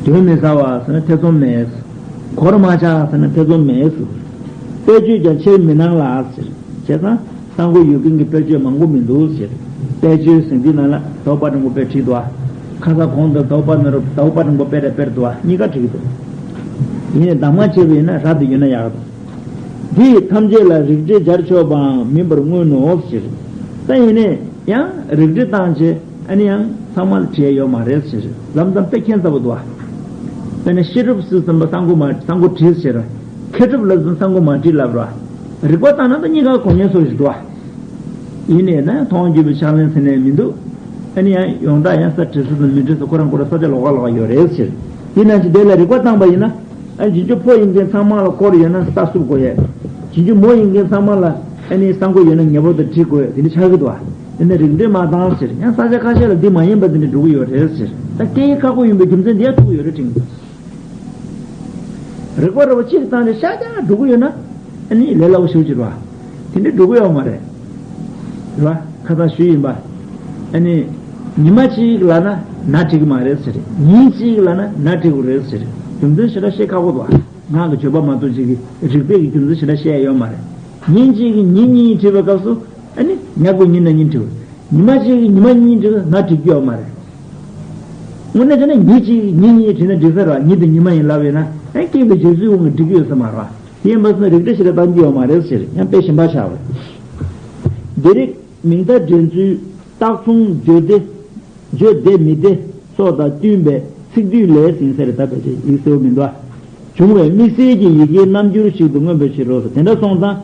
དོན་མི་གསལ་བ་ཟེར་ན་ཐེ་ཚོམ་མེད། གོ་ར་མ་ཆགས་ཟེར་ན་ཐེ་ཚོམ་མེད་ཟེར། དཔེ་བརྗོད་ཀྱང་ཆེར་མི་སྣང་ལགས་ཟེར། བྱས་ཙང་གསང་སྒོ་ཡོད་མཁན་གྱི་དཔེ་བརྗོད་མང་པོ་མི་འདུག་ཟེར། དཔེ་བརྗོད་ཟེར་འདི་ནང་ལ་དྭགས་པོ་པ་དྲང་པོ་དཔེ་བྲིས་འདུག་ཨ། ཁ་སང་གོང་དུ་དྭགས་པོ་པ་ན་རོ་དྭགས་པོ་པ་དྲང་པོ་དཔེ་ར་དཔེར་འདུག་ཨ། གཉིས་ཀ་བྲིས་ཀྱི་འདུག་ཡིན་ནའི་གདམས་ངག་བྱས་པ་ཡིན་ན་རབ་ཏུ་ཡོད་ན་ཡག་འདུག་འདི་ཐམས་ཅད་ལ་རིགས་འགྲེ་སྦྱར་ཆོག་པའང་མིན་པར་མངོན་ནོ་ཟེར། ད་ཡིན་ནའི་ཡང་རིགས་འགྲེ་བཏང་བྱས་ཨ་ནི་ཡང་ཚང་མ་ལ་བྲིས་ཡ་ཡོད་མ་རེད་ཟེར། ལམ་སང་དཔེ་ཁྱད་མཚར་པོ་འདུག་ཨ། དཔེར་ན་བཤད་སྒྲུབ་ཟེར་ཙམ་པ་གསང་སྒོ་མ་གསང་སྒོ་བྲིས་ཟེར། མཁས་གྲུབ་ལབ་ཙམ་གསང་སྒོ་མ་བྲིས་ལབ་ར། རིགས་པ་བཏང་ན་ད་གཉིས་ཀ་གོ་མཁན་ཚོ་ཞིག་འདུག་ཨ། ཡིན་ནའི་ན་མཐོང་བརྒྱུད་པའི་ཕྱག་ལེན་ཟེར་ནས་མི་འདུག་ཨ་ནི་ཡང་ཡོངས་གྲགས་ཡང་ས་བྲིས་ས་དང་མི་བྲིས་ས་ཁོ་རང་ཁོ་རང་ས་ཆ་ལོགས་ཀ་ལོགས་ཀ་ཡོད་རེད་ཟེར། ཡིན་ན་ཅི་དེ་ལ་རིགས་པ་བཏང་པ་ཡིན་ན། ཨ་རྗེས་འཇུག་ཕོ་ཡིན་མཁན་ཚང་མ་ལ་སྐོར་ཡོད་ན་ས་བསུབ་དགོས་ཡས། རྗེས་འཇུག་མོ་ཡིན་མཁན་ཚང་མ་ལ་ཨ་ནི་གསང་སྒོ་ཡོད་ན་ངེས་པར་དུ་བྲིས་དགོས་ཡས་དེ་འདྲ་ཆགས་ཀྱི་འདུག་ཨ། དེ་ནས་རིགས་འགྲེ་མ་བཏང་ཟེར་ཡང་ས་ཆ་ཁ་ཤས་ལ་འདི་མ་ཡིན་པ་དེ་འདྲ་འགྲོ་གི་ཡོད་རེད་ཟེར། ད་སྐད་ཡིག་ཁག་པོ་ཡིན་པའི་རྒྱུ་མཚན་འདི་ཡང་ཐུག་གི་ཡོད་རེད་དྲན་གྱི་འདུག་རིགས་པ་ར་བ་གཅིག་བཏང་ནས་ཤ་ཆ་འགྲོ་གི་ཡོད་ན་ཨ་ནི་ལས་སླ་པོ་ཞེ་པོ་ཅིག་རེད་བ། དེ་འདྲ་འགྲོ་གི་ཡོད་མ་རེད། རེད་བ། ཁ་སང་ཞུས་ཡིན་པ། ཨ་ནི། ཉི་མ་གཅིག་ལབ་ན་ན་འགྲིག་གི་མ་རེད་ཟེར། ཉིན་གཅིག་ལབ་ན་ན་འགྲིག་གི་རེད་ཟེར། རྒྱུ་མཚན་ཞེ་དྲག་བཤད་ཁག་པོ་འདུག་ང་གི་བརྗོད་པ་མ་གཏོགས་ཅིག་གིས་རིགས་པས་ཀྱི་རྒྱུ་མཚན་ཞེ་དྲག་བཤད་ཡ་ཡོད་མ་རེད། ཉིན་གཅིག་གི་ཉིན་གཉིས་བྲིས་པའི་སྐབས་སུ་ཨ་ནི་ཉག་གུ་ཉིན་ན་ཉིན་བྲིས། ཉི་མ་གཅིག་གི་ཉི་མ་གཉིས་བྲིས་ན་འགྲིག་གི་ཡོད་མ་རེད། དངོས་གནས་བྱས་ན་ཉིན་གཅིག་གི་ཉིན་གཉིས་བྲིས་ན་འགྲིག་ས་རེད། ཉིན་དང་ཉི་མ་ཡིན་ལབ་ཡོད་ན་ཨ་ནི་སྐད་ཀྱི་བརྗོད་ཚུལ་དབང་གིས་འགྲིག་གི་ཡོད་ས་མ་རེད། དེ་ཡིན་པ་སོང་རིགས་འགྲེ་ཞེ་དྲག་བཏང་རྒྱུ་ཡོད་མ་རེད་ཟེར་ཡང་དཔེ་གཞན་པ་བཞག་པ་རེད། འདི་རིགས་མིང་མཐའ་འདྲེན་ཚུལ་རྟགས་མཚུངས་བརྗོད་བདེ། བརྗོད་བདེ་མི་བདེ་སོགས་དང་བསྟུན་པའི་ཚིག་སྡུད་ལས་ཟིན་ས་རེད། ད་ཕལ་ཆེར་ཡིག་གསལ་པོ་མི་འདུག་ཨ། བྱུང་བའི་དམིགས་བསལ་གྱི་ཡི་གེའི་རྣམ་འགྱུར་ཞིག་ཏུ་མངོན་པའི་ཕྱིར་རོ། དེ་འདྲ་སོང་ཙང་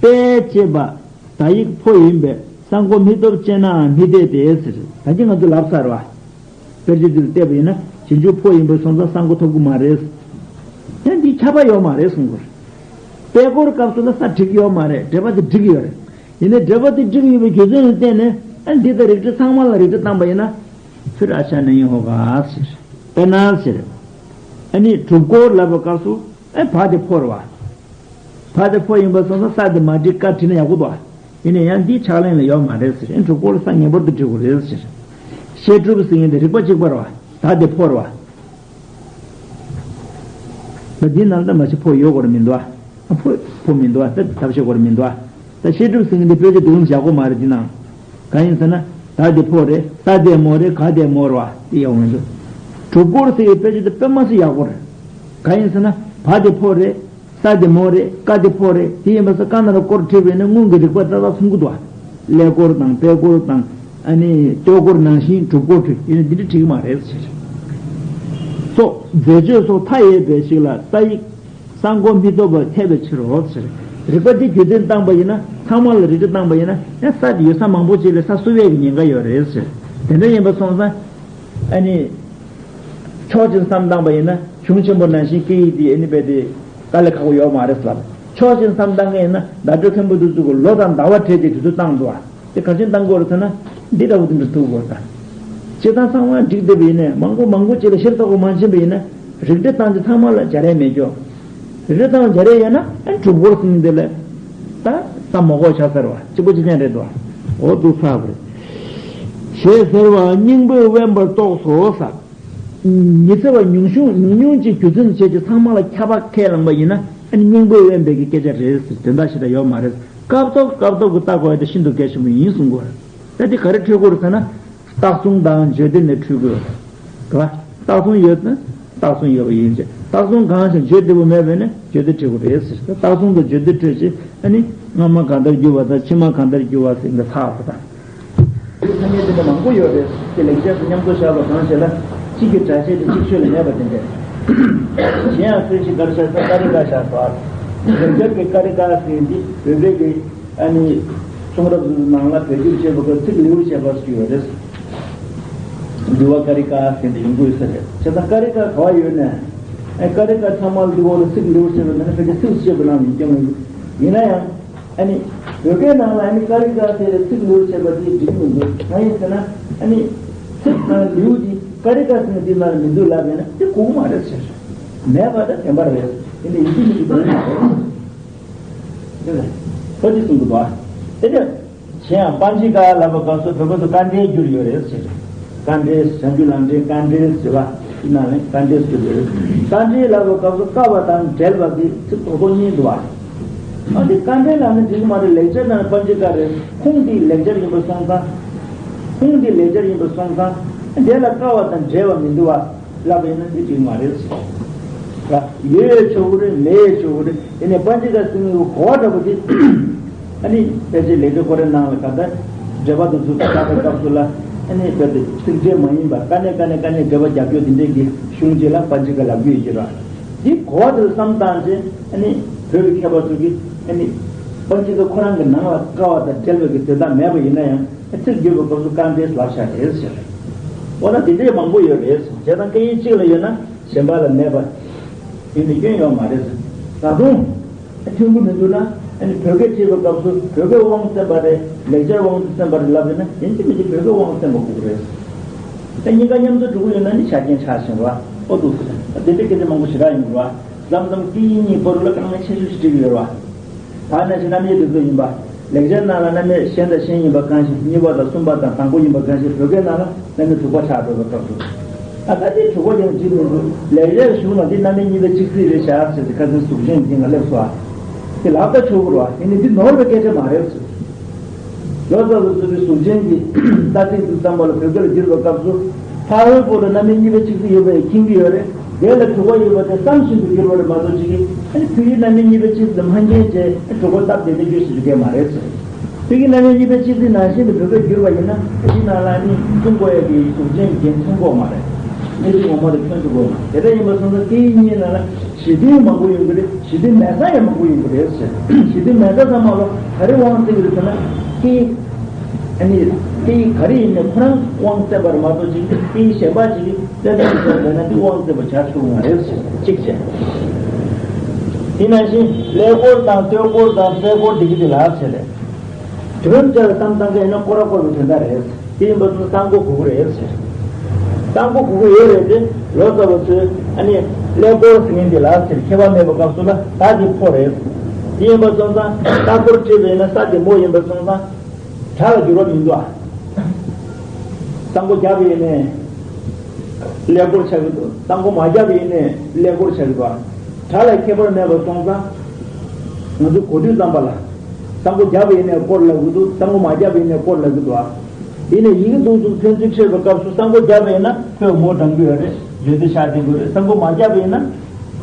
དཔེ་ཅེས་པ། ད་ ཡིག་ཕོ་ཡིན་པས་ས་མགོ་མི་ཐོབ་ཅེ་ནའང་མི་འཐད་དེ་ཟེར། ད་གིན་ང་ཚོས་ལབ་ཚར་བ། དཔེར་བརྗོད་འདི་ལ་བལྟས་པ་ཡིན་ན་རྗེས་འཇུག་ཕོ་ཡིན་པས་སོང་ཙང་ས་མགོ་ཐོབ་ཀྱི་མ་རེད། ཡང་འདི་ཁྱབ་པ་ཡོད་མ་རེད་གསུང་གི་རེད། དཔེ་སྐོར་སྐབས་སུ་ལ་ས་འགྲིག་ཡོད་མ་རེད། འགྲེལ་པ་དེ་འགྲིག་ཡོད་རེད། ཡིན་ནའི་འགྲེལ་པ་དེ་འགྲིག་ཡོད་པའི་རྒྱུ་མཚན་ལ་བརྟེན་ནས་ཨ་འདི་དང་རིགས་འགྲེ་ཚང་མ་ལ་རིགས་འགྲེ་བཏང་པ་ཡིན་ན་ཚུར་ཨ་ཆ་ནི་ཡིན་ཧོ་ག་ཟེར། དཔེར་ན་ཟེར། ཨ་ནི་གྲུབ་སྐོར་ལབ་པའི་སྐབས་སུ་ཨ་བ་དེ་ཕོ་རེད་བ། བ་དེ་ཕོ་ཡིན་པ་སོང་ཙང་ས་དེ་མ་བྲིས་ཀ་བྲིས་ན་ཡག་པོ་འདུག་བ། ཡིན་ནའི་ཡང་འདིའི་ཕྱག་ལེན་ལ་ཡོད་མ་རེད་ཟེར། ཨ་གྲུབ་སྐོར་ལ་ས་ངེས་པར་དུ་བྲི་དགོས་རེད་ཟེར། བཤད་སྒྲུབ་ཟེར་མཁན་དེ་རིགས་པ་གཅིག་པ་རེད་བ། ད་དེ་ཕོ་རེད་བ། ད་འདི་ནང་ད་མ་གཞི་ཕོ་ཡོད་དགོས་རེད་མི་འདུག་ཨ། ཕོ་ཕོ་མི་འདུག་ཨ། ད་ཐབས་ཤེས་དགོས་རེད་མི་འདུག་ཨ། ད་བཤད་སྒྲུབ་ཟེར་མཁན་འདི་དཔེ་ཆ་འདུག་ཡོང་བཞག་གོ་མ་རེད་འདི་ནང་། གང་ཡིན་ཟེར་ན། ད་དེ་ཕོ་རེད། ད་དེ་མོ་རེད། ག་དེ་མོ་རེད་བ། དེ་ཡག་པོ་མི་འདུག་གྲུབ་སྐོར་ཟེར་བའི་དཔེ་ཆ་འདི་དཔེ་མ་སྲིད་ཡག་པོ་རེད། གང་ཡིན་ཟེར་ན། བ་དེ་ཕོ་རེད། ས་དེ་མོ་རེད། ཀ་དེ་ཕོ་རེད། དེ་ཡིན་པ་ས་ཀ་ན་རོ་སྐོར་བྲིས་པས་ན་སྔོན་གྱི་རིགས་པ་ཏག་ཏག་མཚུངས་ཀྱི་འདུག་ཨ། ཀླད་ཀོར་དང་དཔེ་ཀོར་དང་། ཨ་ནི་ལྟོས་ཀོར་ནང་བཞིན་གྲུབ་ཀོར་བྲིས་ཡིན་ན་འདི་འདྲ་བྲིས་ཀྱི་མ་རེད་ཟེར། སོགས་མཛེས་དཔྱོད་སོགས་མཐའ་ཡས་པའི་ཞིག་ལ་ས་ཡིག་ས་མགོ་མི་ཐོབ་པ་འཐད་པའི་ཕྱིར་རོ་ཟེར། རིགས་པ་འདི་རྒྱུ་མཚན་བཏང་པ་ཡིན་ན་ཚང་མ་ལ་རིགས་འགྲེ་བཏང་པ་ཡིན་ན་ཡང་ས་འདི་ཡོད་ས་མང་པོ་ཅིག་ལ་ས་བསུ་བའི་ཉེན་ཁ་ཡོད་རེད་ཟེར། དེ་འདྲ་ཡིན་པ་སོང་ཙང་ཨ་ནི། ཕྱོགས་གཅིག་བསམ་བཏང་པ་ཡིན་ན་གཞུང་ཆེན་པོ་ནང་བཞིན་སྐད་ཡིག་འདི་ཨ་ནི་རྦད་དེ་དཀའ་ལས་ཁག་པོ་ཡོད་མ་རེད་ལབ། ཕྱོགས་གཅིག་བསམ་བཏང་མཁན་ཡིན་ན་བརྡ་སྤྲོད་མཁན་པོ་དེ་ཚོ་གི་ལོ་དང་ཟླ་བ་བྲལ་ཏེ་དུས་ཚོད་བཏང་འདུག་ཨ། དེ་ག་ཚོད་བཏང་དགོས་རེད་ཟེར་ན་འདི་འདྲ་བོ་དེ་འདྲ་ཐུག་དགོས་ད། སྤྱིར་བཏང་ཚང་མ་འགྲིག་བསྡད་པ་ཡིན་ནའི་མང་པོ་མང་པོ་ཅིག་ལ་ཤེས་རྟོགས་པ་མ་ཕྱིན་པ་ཡིན་ན་རིགས་འགྲེ་བཏང་རྒྱུ་ཚང་མ་ལ་འཇའ་རིས་མེད་ཀྱོ། རིགས་འགྲེ་བཏང་འཇའ་རིས་ཡོད་ན་ཨ་གྲུབ་སྐོར་ཟེར་མཁན་དེ་ལ་ད་ས་མ་གོ་ཆགས་ཚར་བ་གཅིག་པོ་གཅིག་རྐྱང་རེད་དོ། འོ་འདུག་ཚར་བ་རེད། ཞེས་ཟེར་བ་སྙིང་པོས་དབེན་པར་རྟོགས་སོ་ཟེར། ཉི་ཚེ་བ་ཉུང་ཤོས་ཉུང་ཉུང་ཅིག་རྒྱུ་མཚན་བྱས་ཀྱི་ཚང་མ་ལ་ཁྱབ་པ་ཁས་བླངས་པ་ཡིན་ན་ཨ་ནི་སྙིང་པོས་དབེན་པའི་གི་སྐད་ཆ་རེད་ཟེར་དོན་དག་ཞེ་དྲག་ཡོད་མ་རེད། སྐབས་ཐོབ་སྐབས་ཐོབ་ཀྱི་ལྟ་དགོས་ཡ་དེ་ཤིན་ཏུ་གལ་ཆེན་པོ་ཡིན་གསུང་དགོས་རེད། ད་དེ་ག་རེ་འཕྲོད་དགོས་རེད་ཟེར་ན། རྟགས་མཚུངས་དང་བརྗོད་བདེ་ནས་འཕྲོད་དགོས་རེད། རྟགས་མཚུངས་ཡོད་ན་རྟགས་མཚུངས་ཡོད་པ་ཡིན་ཅེས་རྟགས་མཚུངས་གང་ཞིག་བརྗོད་བདེ་པོ་མེད་པས་ན་བརྗོད་བདེ་འཕྲོད་དགོས་རེད་ཟེར། རྟགས་མཚུངས་དང་བརྗོད་བདེ་འཕྲོད་ཅེས་ཨ་ནི་སྔ་མ་གང་ལྟར་བསྒྱུར་བ་དང་ཕྱི་མ་གང་ལྟར་བསྒྱུར་བ་ཟེར་འདི་ཚར་བ་དང་། ཐ་སྙད་དེ་འདྲ་མང་པོ་ཡོད་རེད། དེ་ལེགས་སྦྱར་དུ་མཉམ་དུ་བཞག་པ་གང་ཞེ་ན། གཅིག་གི་སྒྲ་བཤད་དེ་གཅིག་ཤོས་ལ་མེད་པ་དེ་འདྲ། གཞན་ཡང་སུའི་ཞིག་གར་བཤད་ས་ཀ་རི་ཀ་བཞག་པ། ལེགས་སྦྱར་གྱི་ཀ་རི་ཀ་ཟེར་འདི་བོད་པའི་གི་ཨ་ནི་གསུང་རབ་ནང་ལ་བེད་སྤྱོད་བྱེད་པ་གི་ཚིག་ལེའུར་བྱས་པ་ཞིག་ཡོད་རེད། འདུལ་བ་ཀ་རི་ཀ་ཟེར་འདི་ཡོང་གི་ཡོད་ས་རེད། བྱས་ཙང་ཀ་རི་ཀ་ག་བ་ཡོད་ན། ཨ་ཀ་རི་ཀ་ཚང་མ་འདུལ་བ་ལ་ཚིག་ལེའུར་བྱས་པ་ན་ཕལ་ཆེར་ཚིག་བཤད་པ་ནང་མི་སྐྱོན་ཡིན་ན་ཡང་། ཨ་ནི། བོད་སྐད་ནང་ལ་ཨ་ནི་ཀ་རི་ཀ་ཟེར་ཏེ་ཚིག་ལེའུར་བྱས་པ་དེ་འགྲིག་མི་འདུག་གང་ཡིན་ཟེར་ན། ཨ་ནི། ཚིག་དང་ལེའུ་དེ་ཀ་རི་ཀ་ཟེར་ན་དེ་ནང་ལ་མི་འདུག་ལབ་ཡིན་ན་དེ་གོ་གི་མ་རེད་ཟེར། མེད་པ་དང་བདེན་པ་རེད། དེ་ནི་ཡིན་གཅིག་མིན་གཅིག་གོ་གི་མ་རེད། དེ་ལ། ཁོ་ཅི་གསུང་གི་འདུག་ཨ། དེ་ནས། གཞན་ཡང་པཎ་ཆེན་ཀ་ལབ་པའི་སྐབས་སུ་བོད་སྐད་དུ་དཀའ་འགྲེལ་བསྒྱུར་ཡོད་རེད་ཟེར། དཀའ་འགྲེལ་བྱང་ཆུབ་ལམ་འགྲེལ་དཀའ་འགྲེལ་ཟེར་བ་དེ་ནང་ནས་དཀའ་འགྲེལ་བསྒྱུར་ཡོད་རེད། དཀའ་འགྲེལ་ལབ་པའི་སྐབས་སུ་དཀའ་བ་དང་བྲལ་བ་གི་ཚིག་ཐོག་ཐོག་གཉིས་འདུག་བ། ཨ་འདི་དཀའ་འགྲེལ་ལབ་ན་འགྲིག་གི་མ་རེད། ལེགས་སྦྱར་ནང་པཎ་ཆེན་ཀ་རེད། ཁུངས་འདི་ལེགས་སྦྱར་ཡིན་པ་སོང་ཙང་། ཁུངས་འདི་ལེགས་སྦྱར་ཡིན་པ་སོང་ཙང་། འདི་ལ་དཀའ་བ་དང་བྲལ་བ་མི་འདུག་བ། ལབ་པ་ཡིན་ན་འདི་འགྲིག་མ་རེད་ཟེར། ཡོད་ཡོད་ཆོག་གི་རེད། མེད་ཡོད་ཆོག་གི་རེད། དེ་ནས་པཎ་ཆེན་ཀ་ཟེར་མཁན་གྱི་གོ་བ་འདྲ་པོ་དེ། ཨ་ནི་ཕལ་ཆེར་ལེགས་སྦྱར་ཀོ་རེ་ནང་ལ་ག་ད་འགྲེལ་པ་དེ་ཚོ་བཀག་པའི་སྐབས་སུ་ལ་ཨ་ནི་རྦད་དེ་ཚིག་འགྲེལ་མ་ཡིན་པ་དཀའ་གནད་དཀའ་གནད་དཀའ་གནད་འགྲེལ་པ་རྒྱབ་སྐྱོར་དེ་འདྲས་ཀྱི་གཞུང་ཅིག་ལ་པཎ་ཆེན་ཀ་ལབ་ཀྱི་ཡོད་ཀྱི་རེད། འདི་གོ་བ་དེ་བསམ་བཏང་རྗེས་ཨ་ནི་བོད་ཀྱི་མཁས་པ་ཚོ་གིས་ཨ་ནི་པཎ་ཆེན་ཀ་ཁོ་རང་གི་ནང་ལ་དཀའ་བ་དང་བྲལ་བའི་གི་དོན་དག་མེད་པ་ཡིན་ན་ཡང་། ཚིག་བརྗོད་པའི་སྐབས་སུ་དཀའ་འགྲེལ་ལབ་བཞག་རེད་ཟེར། འོ་ན་དེ་འདྲས་མང་པོ་ཡོད་རེད་ཟེར། བྱས་ཙང་སྐད་ཡིག་གཅིག་ལ་ཡོད་ན་གཞན་པ་ལ་མེད་པ་ཡིན་ནི་སྐྱོན་ཡོད་མ་རེད་ཟེར། ད་དུང་མཐུན་པོ་མི་འདུག་ན་ཨ་ནི་བོད་སྐད་བྲིས་པའི་སྐབས་སུ་བོད་སྐད་དབང་བཙན་པ་རེད། ལེགས་སྦྱར་དབང་དུ་བཙན་པ་རེད་ལབ་ཡོད་ན་ཡིན་གཅིག་མིན་གཅིག་བོད་སྐད་དབང་བཙན་པ་དགོས་ཀྱི་རེད་ཟེར། ད་གཉིས་ཀ་མཉམ་དུ་འགྲོ་གི་ཡོད་ན་ནི་ཆ་རྐྱེན་ཆགས་བཞིན་རེད་བ། ཨོ་འདུག་ཟེར། ད་དེ་འདྲས་སྐད་ཆ་མང་པོ་ཞེ་དྲག་ཡོང་གི་རེད་བ། མཚམས་མཚམས་སྐད་ཡིག་གཉིས་བར་ལ་དཀའ་ངལ་ཆེ་ཤོས་ཤིག་འཕྲད་ཀྱི་ཡོད་རེད་བ། ད་ནང་བཞིན་རྣམ་དབྱེ་དེ་ཚོ་ཡིན་པ། ལེགས་སྦྱར་ནང་ལ་རྣམ་དབྱེ་གཞན་དང་གཞན་ཡིན་པ་གང་ཞིག་གཉིས་པ་དང་གསུམ་པ་དང་དང་པོ་ཡིན་པ་གང་ཞིག་བོད་སྐད་ནང་ལ་རྣམ་དབྱེ་དྲུག་པ་ཆགས་འགྲོ་བའི་སྐབས་སུ། ད་ལྟ་དེ་དྲུག་པ་ཡང་འགྲིག་མི་འདུག་ལེགས་སྦྱར་གཞུང་ལ་འདི་རྣམ་དབྱེ་གཉིས་པའི་གཅིག་སྲིད་རེད་བཞག་ཟེར་ཏེ་ཁ་སང་གཟུགས་ཅན་འདི་ང་སླེབས་སོ་ཨ། དེ་ལབ་ད་ཆོག་གི་རེད་བ། ཡིན་ནའི་འདི་ནོར་བའི་སྐད་ཆ་མ་རེད་ཟེར། ལོ་ཙཱ་བ་ཚོས་གཟུགས་ཅན་གྱི་ད་ཚིག་འདི་ཙམ་པ་ལ་བོད་སྐད་ལ་བསྒྱུར་བའི་སྐབས་སུ། ཕ་རོལ་པོ་ལ་རྣམ་དབྱེ་གཉིས་པའི་གཅིག་སྲིད་ཡོད་པ་ཡང་མཁྱེན་གྱི་ཡོད་རེད། དེ་ལ་དྲུག་པ་ཡོད་པ་དེ་བསམ་བཞིན་དུ་བསྒྱུར་བ་རེད་མ་གཏོགས་ཅིག་གིས་ཨ་ནི་ཕ་ཡུལ་རྣམ་དབྱེ་གཉིས་པའི་གཅིག་སྲིད་ལ་མ་མཁྱེན་བྱས་དྲུག་པ་སྟབས་བདེ་བདེ་བརྗོད་ཤེས་རྒྱུ་གལ་མ་རེད་ཟེར། ཕ་ཡུལ་རྣམ་དབྱེ་གཉིས་པའི་གཅིག་སྲིད་ནང་བཞིན་དུ་བོད་སྐད་བསྒྱུར་བ་ཡིན་ན་འདི་ནང་ལ་ནི་གསུང་དགོས་ཡ་གི་གཟུགས་ཅན་རྒྱན་མཚོན་གྱི་ཡོད་མ་རེད། གནས་ཚུལ་ངོ་མ་དེ་མཚོན་ཐུབ་ཀྱི་ཡོད་མ་རེད། དེ་འདྲ་ཡིན་པ་སོང་ཙང་སྐད་ཡིག་གཉིས་ནང་ལ་གཞི་རྟེན་མང་པོ་ཡོང་གི་རེད། གཞི་རྟེན་མེད་ས་ཡང་མང་པོ་ཡོང་གི་རེད་ཟེར། གཞི་རྟེན་མེད་ས་ཚང་མ་ལ་ག་རེ་དབང་བཙན་གྱི་རེད་ཟེར་ན་ དེ་ཨ་ནི་དེ་ག་རེ་ཡིན་ནའི་ཁོ་རང་དབང་བཙན་པ་རེད་མ་གཏོགས་ཅིག་དེ་གཞན་པ་ཅིག་གིས་བཙན་པོ་ཞིག་བྱས་ན་དེ་དབང་བཙན་པ་བྱ་ཆོག་མ་རེད་ཟེར་གཅིག་བྱས། དེ་ནང་བཞིན་ཀླད་ཀོར་དང་སྟོད་ཀོར་དང་རྩེ་ཀོར་འདི་གི་དེ་ལ་ཟེར་རེད། དུས་རབས་བཅར་བའི་གཏམ་བཏང་མཁན་ཡིན་ན་སྐོར་ར་སྐོར་བའི་དོན་དག་རེད། དེ་ཡིན་པ་སོང་གཙང་པོ་གུ་གུ་རེད་ཟེར། གཙང་པོ་གུ་གུ་ཡོད་རེད་དེ་ལོ་ཙཱ་བ་ཚོས་ཨ་ནི་ཀླད་ཀོར་ཟེར་མཁན་དེ་ལ་ཟེར་མཁས་པ་མེད་པའི་སྐབས་སུ་ལ་ད་དེ་ཕོ་རེད། དེ་ཡིན་པ་སོང་ཙང་རྟ་སྐོར་བྲིས་པ་ཡིན་ན་ས་དེ་མོ་ཡིན་པ་སོང་ཙང་བྲག་ལ་འགྱུར་བ་མི་འདུག་ཨ། གཙང་པོ་བརྒྱབ་པ་ཡིན་ནའི་ཀླད་ཀོར་ཆགས་ཀྱི་འདུག་གཙང་པོ་མ་བརྒྱབ་པ་ཡིན་ནའི་ཀླད་ཀོར་ཆགས་ཀྱི་འདུག་ཨ། བྲག་ལ་ཁྱད་པར་མེད་པ་སོང་ཙང་ང་ཚོ་གོ་དུས་ཙམ་པ་ལ། གཙང་པོ་བརྒྱབ་པ་ཡིན་ནའི་སྐོར་ལབ་ཀྱི་འདུག་གཙང་པོ་མ་བརྒྱབ་པ་ཡིན་ནའི་སྐོར་ལབ་ཀྱི་འདུག་ཨ། ཡིན་ནའི་ཡི་གེ་དུང་ཕན་ཚུན་འཕྲད་པའི་སྐབས་སུ་གཙང་པོ་བརྒྱབ་པ་ཡིན་ན་ཕོས་མོ་དྲངས་ཀྱི་ཡོད་རེད། བརྗོད་དེ་ཤ་དེ་དགོས་རེད། གཙང་པོ་མ་བརྒྱབ་པ་ཡིན་ན་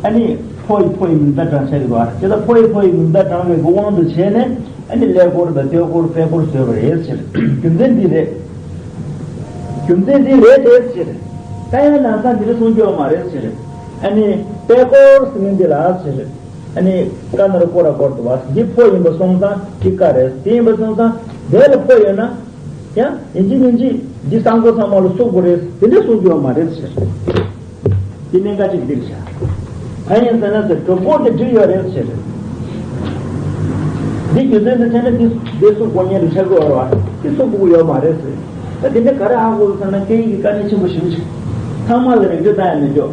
ཨ་ནི་ཕོ་ཡི་ཕོ་ཡི་མིང་མཐའ་དྲངས་བྱས་འདུག་ཨ། བྱས་ཙང་ཕོ་ཡི་ཕོ་ཡི་མིང་མཐའ་དྲངས་པའི་དབང་དུ་བྱས་ནས་ཨ་ནི་ཀླད་ཀོར་དང་སྟོད་ཀོར་དཔལ་ཀོར་བཟོས་པ་རེད་ཟེར། རྒྱུ་མཚན་འདི་རེད། རྒྱུ་མཚན་འདི་རེད་དེ་ཟེར། ད་ཡང་ནང་ས་འདི་རེ་གསུང་རྒྱུ་ཡོད་མ་རེད་ཟེར། ཨ་ནི་དཔལ་ཀོར་ཟེར་མིན་འདི་ལ་ཟེར། ཨ་ནི་ཀ་ན་རོ་ཀོ་ར་ཀོར་དུ་བ། འདི་ཕོ་ཡིན་པ་སོང་ཙང་འདི་ཀ་རེད། དེ་ཡིན་པ་སོང་ཙང་དེ་ལ་ཕོ་ཡོད་ན། ཡང་ཡིན་གཅིག་མིན་གཅིག་འདི་གཙང་པོ་ཚང་མ་ལ་སོགས་པ་རེད། དེ་འདྲ་གསུང་རྒྱུ་ཡོད་མ་རེད་ཟེར། འདི་གནད་འགག་ཅིག་འདིར་བཞག་གང་ཡིན་ཟེར་ན་ཟེར་གྲོགས་པོ་དེ་འགྲིག་ཡོད་རེད་ཟེར། འདི་རྒྱུ་མཚན་དེ་བྱས་ན་འདི་འདི་སུ་གོ་ཉན་དུ་ཆགས་ཀྱི་ཡོད་རེད་བ། འདི་སུ་གོ་གི་ཡོད་མ་རེད་ཟེར། ད་དེ་འདྲ་ག་རེ་ཧ་གོ་ཟེར་ན་སྐད་ཡིག་གི་དཀའ་གནད་ཆེན་པོ་ཞེ་པོ་ཅིག་ཚང་མ་ལ་རིགས་འགྲེ་བཏང་ཡ་མི་འཇོག་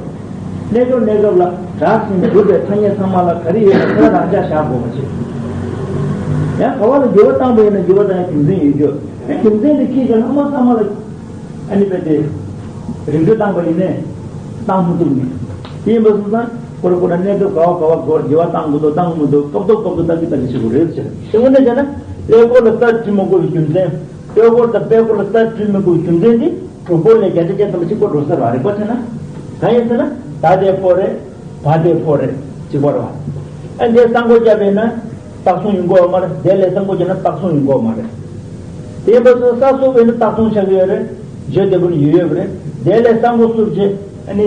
གནས་སྐབས་གནས་སྐབས་ལ་དྲག་ཟིན་གྱུར་པའི་ཐ་སྙད་ཚང་མ་ལ་ག་རེ་ཡོད་ན་དེ་ལ་རང་འཇགས་བཞག་དགོས་པ་བྱེད། ཡང་ག་བ་ལ་འགྱུར་བ་བཏང་པ་ཡིན་ན་འགྱུར་བ་བཏང་ཡ་རྒྱུ་མཚན་ཡོད་རྒྱུ། རྒྱུ་མཚན་དེ་ཁྱེད་ཀྱི་ལྷག་མ་ཚང་མ་ལ་ཨ་ནི་དཔེ་དེ་རིགས་འགྲེ་བཏང་པ་ཡིན་ནས་བཏང་མི་ཐུབ་ནས། དེ་ཡིན་པ་སོང་ཙང་ཁོ་ར་ཁོ་ར་གནས་སྐབས་ག་བ་ག་བ་གོ་འགྱུར་བ་བཏང་དགོས་འདུག་བཏང་མི་འདུག་སྐབས་ཐོག་སྐབས་ཐོག་ལྟ་གི་ལྟ་གི་བྱེད་དགོས་རེད་ཟེར། དེ་ངོ་ནས་བྱས་ན་ཀླད་ཀོར་ལ་རྟ་བྲིས་མི་དགོས་པའི་རྒྱུ་མཚན། སྟོད་ཀོར་དང་དཔལ་ཀོར་ལ་རྟ་བྲིས་མི་དགོས་པའི་རྒྱུ་མཚན་དེ་གྲོགས་པོ་ལས་བརྒྱ་ཆ་བརྒྱ་ཐམ་པ་གཅིག་པ་འགྲོ་ས་རེད་བ། རིག་པ་ཆེ་ན། གང་ཡིན་ཟེར་ན་ད་དེ་ཕོ་རེད། བ་དེ་ཕོ་རེད། གཅིག་པ་རེད་བ། ཨ་འདས་གཙང་པོ་བརྒྱབ་པས་ན་སྟག་སོང་ཡིན་དགོས་མ་རེད། དེ་ལས་གཙང་པོ་བརྒྱབ་ན་སྟག་སོང་ཡིན་དགོས་མ་རེད། དེ་ཡིན་པ་སོང་ས་སོ་བས་ན་སྟག་སོང་ཆགས་ཀྱི་ཡོད་རེད། བརྗོད་བདེ་པོ་ནི་ཡོད་ཡོད་པ་རེད། དེ་ལས་གཙང་པོ་སུབ་བྱས་ཨ་ནི་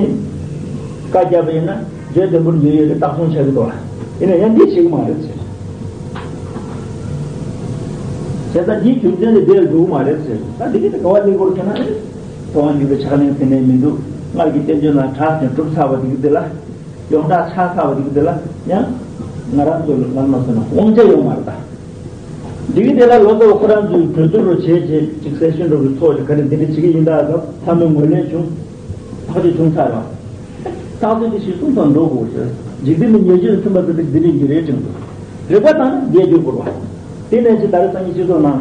ཀ་བརྒྱབ་པ་ཡིན་ན་བརྗོད་བདེ་པོ་ནི་ཡོད་ཡོད་རེད། སྟག་སོང་ཆགས་ཀྱི་འདུག་བ། ཡིན་ན་ཡང་འདི་བྱེད་ཀྱི་མ་རེད་ཟེར། བྱས་ཙང་འདིའི་རྒྱུ་མཚན་དེ་འདིར་འགྲོ་གི་མ་རེད་ཟེར། ད་འདི་གི་དེ་ག་བ་ལེགས་པོར་མཁྱེན་ན་རེད། ཐོག་མ་འཇུག་པའི་ཕྱག་ལེན་ཟེར་ནས་མི་འདུག་སྔར་གྱི་བསྟན་བཅོས་ནང་གྲགས་ཤིང་གྲུབ་ཚར་བ་འདི་གི་དེ་ལ། ཡོངས་གྲགས་ཆགས་ཚར་བ་འདི་གི་དེ་ལ་ཡང་ང་རང་ཚོ་ལ་ལམ་ལ་སོན་ན་དབང་ཆ་ཡོད་མ་རེད་ད། འདི་གི་དེ་ལ་ལོ་ཙཱ་བ་ཁོ་རང་ཚོས་གྲོས་བསྡུར་རོ་བྱས་རྗེས་ཅིག་གསལ་ཤོས་འགྲོ་གི་ཚོགས་ཀྱི་ག་རེ་འདི་འདྲ་བྱེད་ཀྱི་ཡིན་ད་སྐབས་ཚང་མས་ངོས་ལེན་བྱུང་། ཐག་གཅོད་བྱུང་ཚར་བ། ཐག་གཅོད་དེ་གཞིར་བཟུང་དང་འགྲོ་དགོས་ཞེས་འཇིག་རྟེན་པའི་ཉེས་སྤྱོད་མཐུན་པ་ཟེར་དེ་འདི་འདྲ་ཡིན་རེད་དྲན་དགོས། རིག་པ་དང་ནི་འདིས་བསྒྱུར་དགོས་པ། དེ་ནས་ཅི་ད་རེས་སང་ཉིན་སྤྱི་ཚོགས་ནང་།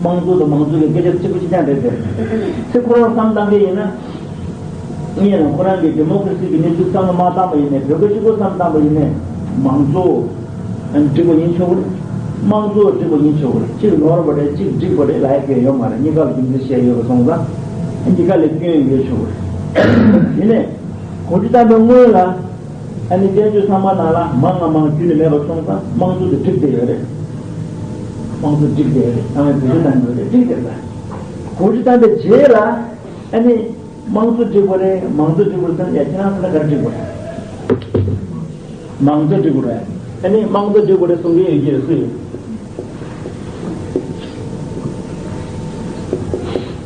དམངས་གཙོ་དང་མང་གཙོ་གི་སྐད་ཆ་གཅིག་པ་གཅིག་རྐྱང་རེད་དེ། ཚེ་ཁོ་རང་བསམ་བཏང་གི་ཡིན་ན། ངས་ལ་ཁོ་རང་གི་ཌི་མོ་ཀ་རེ་སི་གི་གནས་ཚུལ་བསམ་བློ་མ་བཏང་པ་ཡིན་ནའི་བོད་པ་གཅིག་པོ་བསམ་བཏང་པ་ཡིན་ནའི་མང་གཙོ་འགྲིག་པ་ཡིན་ཆོག་གི་རེད། དམངས་གཙོ་འགྲིག་པ་ཡིན་ཆོག་གི་རེད། གཅིག་ནོར་བ་རེད་གཅིག་འགྲིག་པ་རེད་ལབ་ཡ་གང་ཡང་ཡོད་མ་རེད། གཉིས་ཀ་ལ་རྒྱུ་མཚན་བཤད་ཡོད་པ་སོང་ཙང་། གཉིས་ཀ་ལ་སྐྱོན་ཡོད་ཆོག་གི་རེད། ཡིན་ནའི། གོ་སྒྲིག་བཏང་པའི་སྔོན་ལ། ཨ་ནི་བསྟན་བཅོས་ཚང་མ་ནང་ལ་མང་ང་མང་རྒྱུན་ནས་མེད་པ་སོང་ཙང་དམངས་གཙོ་དེ་འགྲིག་བསྡད་ཡོད་རེད། དམངས་གཙོ་འགྲིག་བསྡད་ཡོད་རེད། ཚང་མས་བེད་སྤྱོད་གནང་གི་ཡོད་རེད། འགྲིག་བསྡད་ས། གོ་སྒྲིག་བཏང་པའི་རྗེས་ལ་ཨ་ནི་དམངས་གཙོ་འགྲིག་པ་རེད། མང་གཙོ་འགྲིག་པ་རེད་ཟེར་ན་ཡ་ཁྱེད་རང་ཚོ་ལ་ག་རེ་འགྲིག་པ་རེད། མང་གཙོ་འགྲིག་པ་རེད། ཨ་ནི་དམངས་གཙོ་འགྲིག་པ་རེད་གསུང་གི་ཡོད་ཀྱི་རེད། སུ་ཡིན།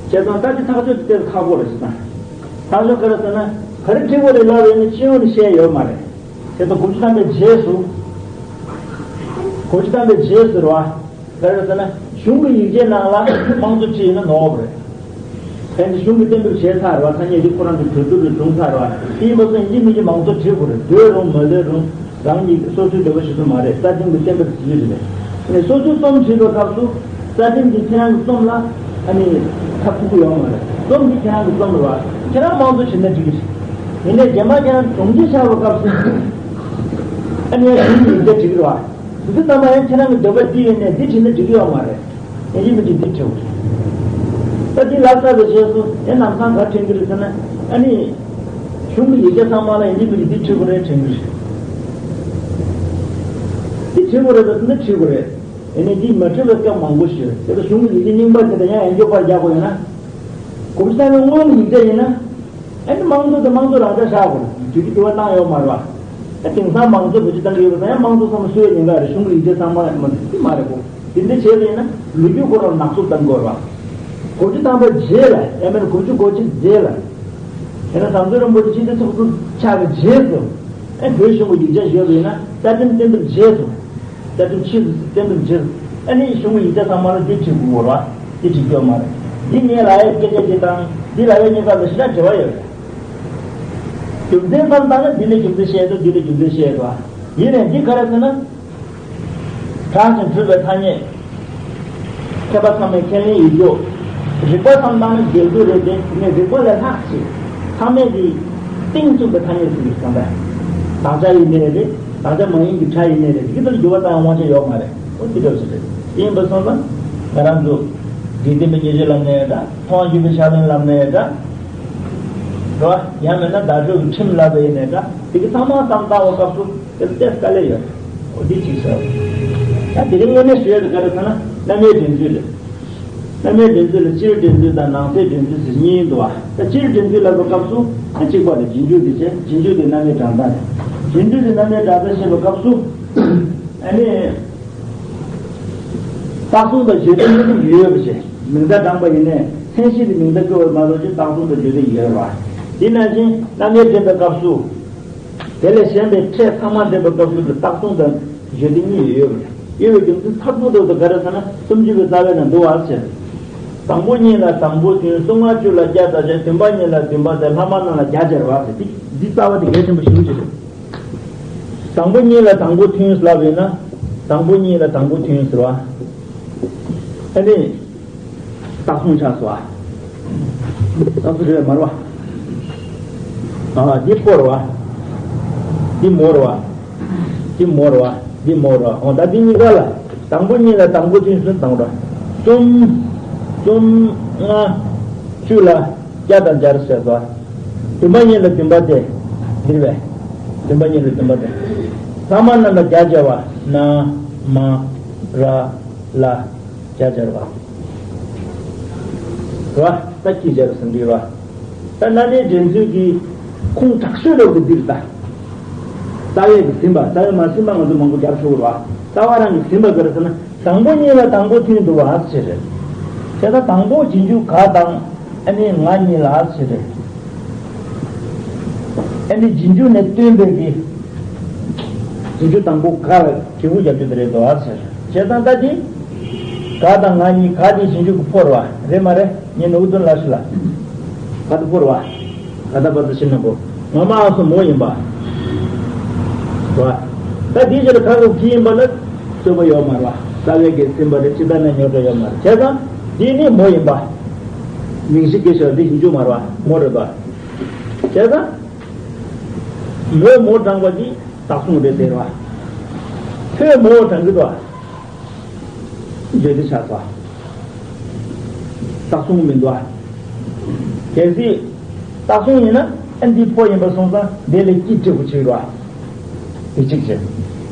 བྱས་ཙང་ད་ཅི་ཐག་གཅོད་དེ་ཁག་པོ་རེད་ཟེར་ན། ཐག་གཅོད་ག་རེ་ཟེར་ན་ག་རེ་འགྲིག་པ་རེད་ལབ་ཡོད་ན་སྤྱི་ཡོངས་ནས་བཤད་ཡོད་མ་རེད། དེ་ལྟར་གོ་སྒྲིག་བཏང་པའི་རྗེས་སུ། གོ་སྒྲིག་བཏང་པའི་རྗེས་སུ་རེད་བ། ག་རེ་ཟེར་ན་གཞུང་གི་ཡིག་ཆའི་ནང་ལ་དམངས་གཙོ་བྲིས་ཡོད་ན་ནོར་བ་རེད། ཕན་ཚུན་གཞུང་གིས་གཏན་འབེབས་བྱས་ཚར་བ་ཐ་སྙད་འདི་ཁོ་རང་གི་གྲོས་བསྡུར་རེ་བྱུང་ཚར་བ་དེ་ཡིན་པ་སོང་ཡིན་གཅིག་མིན་གཅིག་མང་གཙོ་བྲིས་དགོས་རེད། འདོད་རུང་མ་འདོད་རུང་རང་ཉིད་ཀྱི་སོ་སོའི་འདོད་པ་ཞིག་ཏུ་མ་རེད། རྩ་ཁྲིམས་ཀྱི་གཏན་འབེབས་ཞིག་རེད། ཨ་ནི་སོ་སོའི་རྩོམ་བྲིས་པའི་སྐབས་སུ་རྩ་ཁྲིམས་ཀྱིས་ཁྱེད་རང་གི་རྩོམ་ལ་ཨ་ནི་ཁ་ཐུག་གི་ཡོད་མ་རེད། རྩོམ་འདི་ཁྱེད་རང་གི་རྩོམ་རེད་བ། ཁྱེད་རང་དམངས་གཙོ་བྱེད་ན་འགྲིག་གི་རེད། ཡིན་ནའི་རྗེས་མ་ཁྱེད་རང་གྲོང་ཁྱེར་ཆགས་པའི་སྐབས་སུ་ཨ་ནི་ཡང་གཞུང་གི་ཡིག་ཆ་འགྲིག་གི་རེད་བ། འདི་ཚོ་ཚང་མ་ཡང་ཁྱེད་རང་གི་འདོད་པ་འདི་ཡིན་ནའི་འདི་བྲིས་ན་འགྲིག་གི་ཡོད་མ་རེད། ཡིན་གཅིག་མིན་གཅིག་འདི་བྲིས་དགོས་རེད། ད་འདི་ལབ་ཚར་བའི་རྗེས་སུ་ཡང་ནམ་སང་ག་དྲན་གི་རེད་ཟེར་ན། ཨ་ནི། གཞུང་གི་ཡིག་ཆ་ཚང་མ་ལ་ཡིན་གཅིག་མིན་གཅིག་འདི་བྲིས་དགོས་རེད་དྲན་གི་རེད། འདི་བྲིས་དགོས་རེད་ཟེར་ན་བྲིས་དགོས་རེད། ཡིན་ནའི་འདི་མ་བྲིས་པའི་སྐབས་མང་པོ་ཞིག་རེད། དེ་ལ་གཞུང་གི་ཡིག་ཆ་རྙིང་པ་དེ་དང་ཡང་ཡང་འགྱོད་པར་རྒྱག་དགོས་ཡོད་ན། གོ་སྒྲིག་བཏང་བའི་སྔོན་གྱི་ཡིག་ཆ་ཡིན་ན། ཨ་ནི་དམངས་གཙོ་དེ་དམངས་གཙོ་རང་འཇགས་བཞག་དགོས་རེད། དུས་ཀྱི་དུ་བ་བཏང་ཡོད་མ་རེད་བ། ཨ་དེང་སང་མང་གཙོ་བེད་སྤྱོད་བཏང་གི་ཡོད་པ་དང་ཡང་དམངས་གཙོ་ཚང་མ་སུའི་ཉེན་ཁ་རེད། གཞུང་གི་ཡིག་ཆ་ཚང་མ་མ་འདི་མ་རེད་གོ། དེ་འདྲ་བྱས་པ་ཡིན་ན་ལོ་རྒྱུས་ཁོ་རང་ནག་བསུབ་གཏང་དགོས་རེད་བ། དགུ་བཅུ་ཐམ་པའི་རྗེས་ལ་ཡང་མིན་ན་དགུ་བཅུ་གོ་གཅིག་རྗེས་ལ། ཡང་ན་ཟམ་གདོང་རིན་པོ་ཆེ་ཕྱི་དྲིལ་ཚོགས་གཙོ་ཆགས་པའི་རྗེས་སུ། ཨེ་བོད་གཞུང་གི་ཡིག་ཆ་བཞག་པ་ཡིན་ན་རྩ་ཁྲིམས་གཏན་འབེབས་རྗེས་སུ། རྩ་ཁྲིམས་ཕྱིས་སུ་གཏན་འབེབས་རྗེས་སུ། ཨ་ནི་གཞུང་གི་ཡིག་ཆ་ཚང་མ་ལ་འདི་བྲིས་དགོས་རེད་བ། འདི་བྲིས་རྒྱུ་མ་རེད། འདི་ངས་ལབ་ཡའི་སྐད་ཆ་ཅིག་དང་འདི་ལབ་ཡའི་གཉིས་ཀ་ལ་ཞེ་དྲག་འབྲེལ་བ་ཡོད་རེད། རྒྱུ་མཚན་བསམ་བཏང་ན་འདི་ལ་རྒྱུ་མཚན་བཤད་འདུག་འདི་ལ་རྒྱུ་མཚན་བཤད་འདུག་ཡིན་ནའི་འདི་ག་རེ་ཟེར་ན། དྲག་ཅིང་འཁྲུལ་པའི་ཐ་སྙད། མཁས་པ་ཚང་མས་ཁས་ལེན་ཡིན་རྒྱུ། རིགས་པ་བསམ་བཏང་ན་འགལ་འདུ་རེད་དེ་དེ་ནས་རིགས་པ་ལས་ལྷག་ཅིག་ཐ་སྙད་འདི་གཏིང་བཙུན་པའི་ཐ་སྙད་ཟེར་གྱི་བསམ་པས། དག་ཆ་ཡིན་ནའི་རེད། དག་ཆ་མ་ཡིན་གྱི་ཕྲ་ཡིན་ནའི་རེད། དེ་གི་དོན་འགྱུར་བ་བཏང་དབང་ཆ་ཡོད་མ་རེད། འོ་དེ་འདྲ་ཞིག་རེད། དེ་ཡིན་པ་སོང་ཙང་ང་རང་ཚོ་འཇིག་རྟེན་པའི་ཉེས་སྤྱོད་ལབ་ནའི་འདྲ། མཐོང་བ་བརྒྱུད་པའི་ཕྱག་ལེན་ལབ་ནའི་འདྲ། རེད་བ། ཡང་མིན་ན་དལ་འབྱོར་གྱི་ཁྲིམས་ལབ་པ་ཡིན་ནའི་འདྲ། དེ་གི་ཚང་མ་བསམ་བཏང་བའི་སྐབས་སུ། དེ་ལ་ཏོག་ཙམ་དཀའ་ལས་ཡོད། འོ་འདི་གཅིག་ཟེར། ད་དེ་རིང་དངོས་གནས་ཞུ་ཡ་དེ་ག་རེ་ཟེར་ན་རྣམ་དབྱེ་འདྲེན་ཚུལ་རེད། རྣམ་དབྱེ་འདྲེན་ཚུལ་ལ་སྤྱིར་འདྲེན་ཚུལ་དང་ནང་གསེས་འདྲེན་ཚུལ་ཟེར་གཉིས་འདུག་བ། ད་སྤྱིར་འདྲེན་ཚུལ་ལབ་པའི་སྐབས་སུ་ད་གཅིག་པ་དེ་རྗེས་འཇུག་དེ་བྱས། རྗེས་འཇུག་དེ་རྣམ་དབྱེ་དྲངས་སྟངས་རེད། རྗེས་འཇུག་དེ་རྣམ་དབྱེ་དྲངས་སྟངས་བཤད་པའི་སྐབས་སུ། ཨ་ནི། རྟགས་གསུམ་དང་བརྗོད་བྱ་གཉིས་ཀ་ཡོད་ཡོད་པ་བྱས། མིང་མཐའ་དྲངས་པ་ཡིན་ནའི་མཚན་གཞི་དེ་མིང་མཐའ་བཀོད་པ་མ་གཏོགས་ཀྱི་རྟགས་གསུམ་དང་བརྗོད་བྱ་ཡོད་རེད་བ། དེ་ནང་བཞིན་རྣམ་དབྱེ་འདྲེན་པའི་སྐབས་སུ། དེ་ལས་གཞན་པའི་ཕྲད་ཚང་མ་འདྲེན་པའི་སྐབས་སུ་དུ་རྟགས་གསུམ་དང་བརྗོད་བྱ་གཉིས་ཡོད་ཡོད་པ་རེད། ཡོད་པའི་རྒྱུ་མཚན་ཚགས་ཚུད་དུ་དུ་ག་རེ་ཟེར་ན་སུམ་ཅུ་པའི་རྩ་བའི་ནང་འདུག་བ་ཟེར། དང་པོ་གཉིས་ལ་དང་པོ་མཐུན། གསུམ་ལྔ་བཅུ་ལ་བརྒྱ་དང་བརྒྱ། བདུན་པ་གཉིས་ལ་བདུན་པ་སྟེ། ལྷག་མ་རྣམས་ལ་བརྒྱ་སྦྱར་བ་ཟེར། འདི་འདི་རྩ་བ་དེ་གལ་ཆེན་པོ་ཞེ་པོ་ཅིག་རེད། དང་པོ་གཉིས་ལ་དང་པོ་མཐུན་ལབ་ཡིན་ན། དང་པོ་གཉིས་ལ་དང་པོ་མཐུན་ཟེར་བ། ཨ་ནི། རྟགས་གསུམ་ཆགས་སོ། རྟགས་གསུམ་རེད་མ་རེད་བ། ཨ་འདི་ཕོ་རེད་བ། འདི་མོ་རེད་བ། འདི་མོ་རེད་བ། འདི་མོ་རེད་བ། འོ་ད་འདི་གཉིས་ཀ་ལ། དང་པོ་གཉིས་ལ་དང་པོ་མཐུན་ཟེར་དང་པོ་རེད། གསུམ། གསུམ། ལྔ། བཅུ་ལ། བརྒྱ་དང་སྦྱར་ཟེར་སོ། བདུན་པ་གཉིས་ལ་བདུན་པ་སྟེ། འདིར་བས། བདུན་པ་གཉིས་ལ་བདུན་པ་སྟེ། ལྷག་མ་རྣམས་ལ་བརྒྱ་སྦྱར་བ། ན། མ། ར། ལ། བརྒྱ་སྦྱར་བ། ར། ད་གཅིག་སྦྱར་ཟིན་འདི་ར། ད་རྣམ་དབྱེ་འདྲེན་ཚུལ་གྱི་ཁུངས་དྲག་ཤོས་རབ་ཏུ་འདིར་ད། རྩ་བའི་གི་ཟིན་པ། རྩ་བའི་མ་ཟིན་པ་ང་ཚོ་མང་པོ་རྒྱབ་ཆོག་གི་ར། རྩ་བ་རང་གི་ཟིན་པ་ག་རེ་ཟེར་ན། དང་པོ་གཉིས་ལ་དང་པོ་མཐུན་འདུག་བ་ཟེར་རེད། དེ་ལྟར་དང་པོ་རྗེས་འཇུག་ག་དང་ཨ་ནི་ང་གཉིས་ལ་ཟེར་རེད། ཨ་ནི་རྗེས་འཇུག་ནས་བསྟུན་པའི་གི་རྗེས་འཇུག་དང་པོ་ག་ལ་གི་གུ་རྒྱབ་རྒྱུ་དེ་རེད་འདུག་བ་ཟེར། བྱས་ཙང་ད་དེ་ག་དང་ང་གཉིས། ག་དེ་རྗེས་འཇུག་གི་ཕོ་རེད་བ། རེད་མ་རེད། ངས་ནུ་བོ་དོན་ལ་ཞུ་ལ། ག་དེ་ཕོ་རེད་བ། ག་ད་པ་ད་ཤི་ན་པོ། ང་མ་ཨ་སོ་མོ་ཡིན་པ། བ། ད་དེའི་རྗེས་ལ་ག་གི་གུ་ཡིན་པ་ལ་རྩོད་པ་ཡོད་མ་རེད་བ། རྩ་བའི་གི་ཟིན་པ་རེད། ཅི་ལྟར་ན་ཉོ་སྒྲ་ཡོད་མ་རེད། བྱས་ཙང་འདི་ནི་མོ་ཡིན་པ། མིང་གཞི་སྐྱེ་ཤོག་འདི་ཡིན་རྒྱུ་མ་རེད་བ། མོ་རེད་པ། བྱས་ཙང་མོས་མོ་དྲངས་པ་འདི་རྟགས་གསུམ་རེད་ཟེར་བ། ཁོས་མོ་དྲངས་གི་འདུག་བ། བརྗོད་བྱ་ཆགས་པ། རྟགས་གསུམ་མི་འདུག་ཨ། གལ་སྲིད་རྟགས་གསུམ་ཡིན་ན་ཨ་འདི་ཕོ་ཡིན་པ་སོང་ཙང་དེ་ལས་ཀྱི་འབྲས་བུ་ཆེ་རུ་ཨ། དེ་གཅིག་བྱས།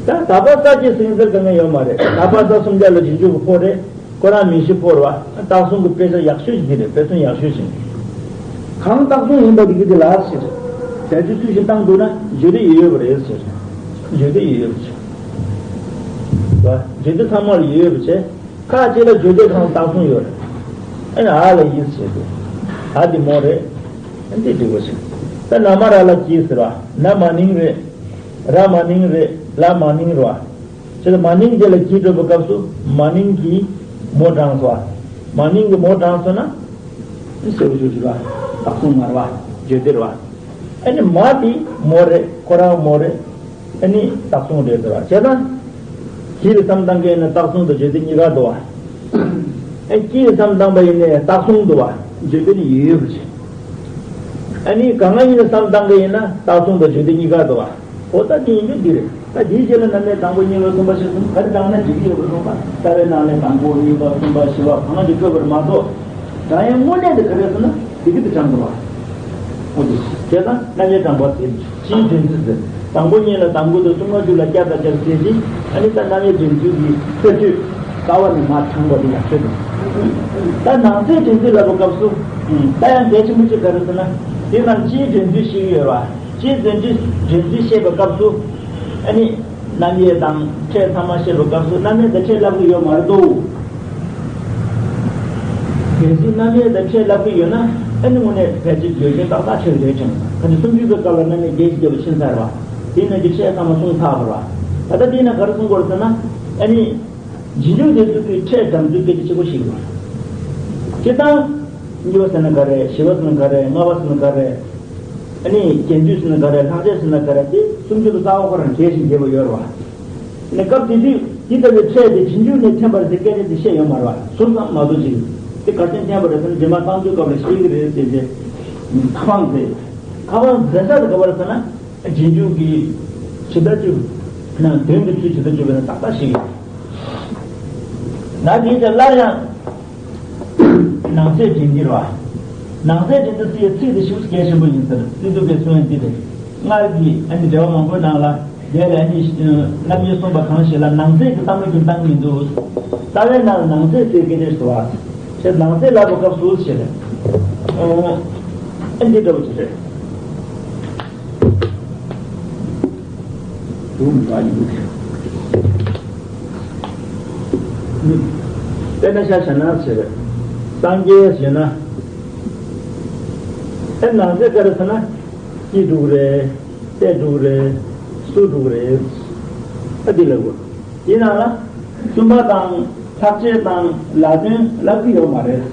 ད་ད་པ་ས་ཀྱི་སེང་ཟེར་ག་ངས་ཡོད་མ་རེད། ད་པ་ས་སུམ་བརྒྱ་ལ་རྗེས་འཇུག་གི་ཕོ་རེད། ཁོ་རང་མིང་གཞི་ཕོ་རེད་བ། རྟགས་གསུམ་གྱི་དཔེ་ཆ་ཡག་ཤོས་ཤིག་འདི་རེད། དཔེ་མཚོན་ཡག་ཤོས་ཤིག་གང་རྟགས་གསུམ་ཡིན་པ་དེ་གི་དེ་ལ་ཟེར། བྱ་རྒྱུ་ཚུལ་བཞིན་བཏང་འདུག་ན་བརྗོད་བདེ་ཡོད་ཡོད་པ་རེད་ཟེར། བརྗོད་བདེ་ཡོད་ཡོད་པ་བྱས། བ། བརྗོད་བདེ་ཚང་མ་ལ་ཡོད་ཡོད་པ་བྱས། ཁ་ཅིག་ལ་བརྗོད་བདེ་གང་རྟགས་གསུམ་ཡོད་རེད། ཨ་ནི་ཨ་ལ་ཡིས་བྱེད་དགོས། ཨ་དེ་མོ་རེད། ཨ་འདི་འགྲིག་པ་ཞིག་ད་ན་མ་ར་ལ་གྱིས་ཟེར་བ། ན་མ་ནིང་རེད། ར་མ་ནིང་རེད། ལ་མ་ནིང་རེད་བ། བྱས་ཙང་མ་ནིང་དེ་ལ་གྱིས་སྤྲོད་པའི་སྐབས་སུ་མ་ནིང་གི་མོ་དྲངས་སོ། མ་ནིང་གི་མོ་དྲངས་སོ་ན། ཨ་ཟེར་བ་ཞུ་ཞུ་བ། རྟགས་གསུམ་མ་རེད་བ། བརྗོད་བདེ་རེད་བ། ཨ་ནི་མ་དེ་མོ་རེད། ཁོ་རང་མོ་རེད། ཨ་ནི་རྟགས་གསུམ་རེད་ཟེར་བ། བྱས་ཙང་། གྱིས་ལ་བསམ་བཏང་གི་ཡིན་ན་རྟགས་གསུམ་དང་བརྗོད་བདེ་གཉིས་ཀ་འདུག་བ། ཨ་ཀྱིས་ལ་བསམ་བཏང་པ་ཡིན་ནའི་རྟགས་གསུམ་འདུག་བ། བརྗོད་བདེ་ནི་ཡོད་ཡོད་པ་བྱས། ཨ་ནི་ག་ང་གཉིས་ལ་བསམ་བཏང་གི་ཡིན་ན་རྟགས་གསུམ་དང་བརྗོད་བདེ་གཉིས་ཀ་འདུག་བ། འོ་ད་དེ་ཡིན་རྒྱུ་འདི་རེད། ད་དེའི་རྗེས་ལ་རྣམ་དབྱེ་དང་པོ་གཉིས་པ་གསུམ་པ་བཞི་གསུམ་ག་རེ་དྲངས་ན་འགྲིག་གི་ཡོད་པ་སོང་ཙང་། རྩ་བའི་ནང་ནས་དང་པོ་གཉིས་པ་གསུམ་པ་བཞི་པ་གང་ལ་འགྲིག་དགོས་པར་མ་གཏོགས། དྲངས་ཡས་དངོས་གནས་དེ་ག་རེ་ཟེར་ན་དེ་གི་དེ་དྲངས་དགོས་པ། འོ་དེ་བྱས་ཙང་རྣམ་དབྱེ་དྲངས་པ་དེ་སྤྱིའི་འདྲེན་ཚུལ་ཟེར། དང་པོ་གཉིས་ལ་དང་པོ་དང་གསུམ་ལྔ་བཅུ་ལ་བརྒྱ་དང་བརྒྱ་ཟེར་ཅིང་། ཨ་ནི་ད་རྣམ་དབྱེ་འདྲེན་ཚུལ་གྱི་ས་བཅད་རྩ་བ་ནས་མར་དྲངས་པ་དེ་ཡག་ཤོས་རེད། ད་ནང་གསེས་འདྲེན་ཚུལ་ལབ་པའི་སྐབས་སུ། ད་ཡང་གལ་ཆེན་པོ་གཅིག་ག་རེ་ཟེར་ན། དེ་ནང་སྤྱིའི་འདྲེན་ཚུལ་ཞིག་ཡོད་རེད་བ། སྤྱིའི་འདྲེན་ཚུལ་འདྲེན་ཚུལ་བཤད་པའི་སྐབས་སུ། ཨ་ནི། རྣམ་དབྱེ་དང་ཕྲད་ཚང་མ་བཤད་པའི་སྐབས་སུ་རྣམ་དབྱེ་དང་ཕྲད་ལབ་ཀྱི་ཡོད་མ་རེད་འདུག་གལ་སྲིད་རྣམ་དབྱེ་དང་ཕྲད་ལབ་ཀྱི་ཡོད་ན་ཨ་ནི་དངོས་གནས་ཕལ་ཆེར་བརྗོད་གཞི་ཏག་ཏག་ཆགས་ཀྱི་རེད་དྲན། ཁ་ཅིག་སུམ་ཅུ་པའི་སྐབས་ལ་རྣམ་དབྱེ་བརྒྱད་ཅུ་བརྒྱད་པོ་ཕྱིན་ཚར་བ། དེ་རྣམས་ཀྱི་ཕྲད་ཚང་མ་གསུངས་ཚར་བ་རེད་བ། ད་ལྟ་འདི་ན་ག་རེ་གསུང་དགོས་རེད་ཟེར་ན། ཨ་ནི། རྗེས་འཇུག་དེ་ཚོ་གི་ཕྲད་འགྲམ་ཚུལ་སྐད་ཆ་གཅིག་པོ་ཞིག་རེད། སྤྱིར་བཏང་། གཉིས་པ་ཟེར་ན་ག་རེ། བཞི་པ་ཟེར་ན་ག་རེ། ལྔ་པ་ཟེར་ན་ག་རེ། ཨ་ནི་རྒྱན་སྡུད་ཟེར་ན་ག་རེ། ལྷག་བཅས་ཟེར་ན་ག་རེ། དེ་སུམ་ཅུ་པ་རྩ་བ་ཁོ་རང་གལ་ཞིག་འགྱེད་པ་ཡོད་རེད་བ། ཨ་ནི་སྐབས་དེ་དུས་དེ་ལྟ་བུའི་ཕྲད་དེ་རྗེས་འཇུག་ནས་འཐེན་པ་རེད་ཟེར་སྐད་ཆ་དེ་བཤད་ཡོད་མ་རེད་བ། ཟུར་ཙམ་མ་གཏོགས་ཅིག་དེ་ག་རེ་བྱས་འཐེན་པ་རེད་ཟེར་ན་རྗེས་མ་གཏམ་རྒྱུད་སྐབས་ལ་བཤད་ཀྱི་རེད་ཟེར་བྱས། ཁ་པར་མཛད། ཁ་པར་མཛད་ས་དེ་ག་པར་ཟེར་ན། རྗེས་འཇུག་གི་ཇི་ལྟར་བཅུག་ན་དོན་གྱི་ཚུལ་ཇི་ལྟར་བཅུག་པ་ན་ཏག་ཏག་ཞིག་ཡོད། ན་དེའི་ཚེ་སླར་ཡང་ནང་གསེས་འབྲིང་འདི་རེད་བ། ནང་གསེས་འབྲིང་འདི་ཟེར་བའི་ཚིག་དེ་ཞེ་པོ་གལ་ཆེན་པོ་ཡིན་ཟེར། བརྩི་འདུག་པའི་གསུང་ཡང་འདི་རེད། སྔར་གྱི་ཨ་ནི་འགྲེལ་པ་མང་པོའི་ནང་ལ་དེ་ལ་ཨ་ནི་རྣམ་དབྱེ་གསུངས་པ་གང་ཞིག་ལ་ནང་གསེས་ཀྱི་བཏགས་མ་རྒྱུན་བཏང་མི་འདུག་རྩ་བའི་ནང་ལ་ནང་གསེས་ཟེར་སྐད་ཆ་ཞིག་འདུག་བ། ཞེས་ནང་གསེས་ལབ་པའི་སྐབས་སུ་ཞེས་རེད། ཨ་འདི་འདྲ་བོ་ཅིག་རེད། དུ་མ་ཡིན། དཔེར་ན་ཤ་ཤ་ན་ཟེར། སངས་རྒྱས་ཟེར་ན། ཨེ་ནང་གསེས་ག་རེ་ཟེར་ན། སྐྱིད་འགྲོ་གི་རེད། བདེ་འགྲོ་གི་རེད། སུ་འགྲོ་གི་རེད། ཨ་འདི་ལ་གོ། དེའི་ནང་ལ། བཙུན་པ་དང་ལྷག་བཅས་དང་ལ་དོན་ལབ་ཀྱི་ཡོད་མ་རེད།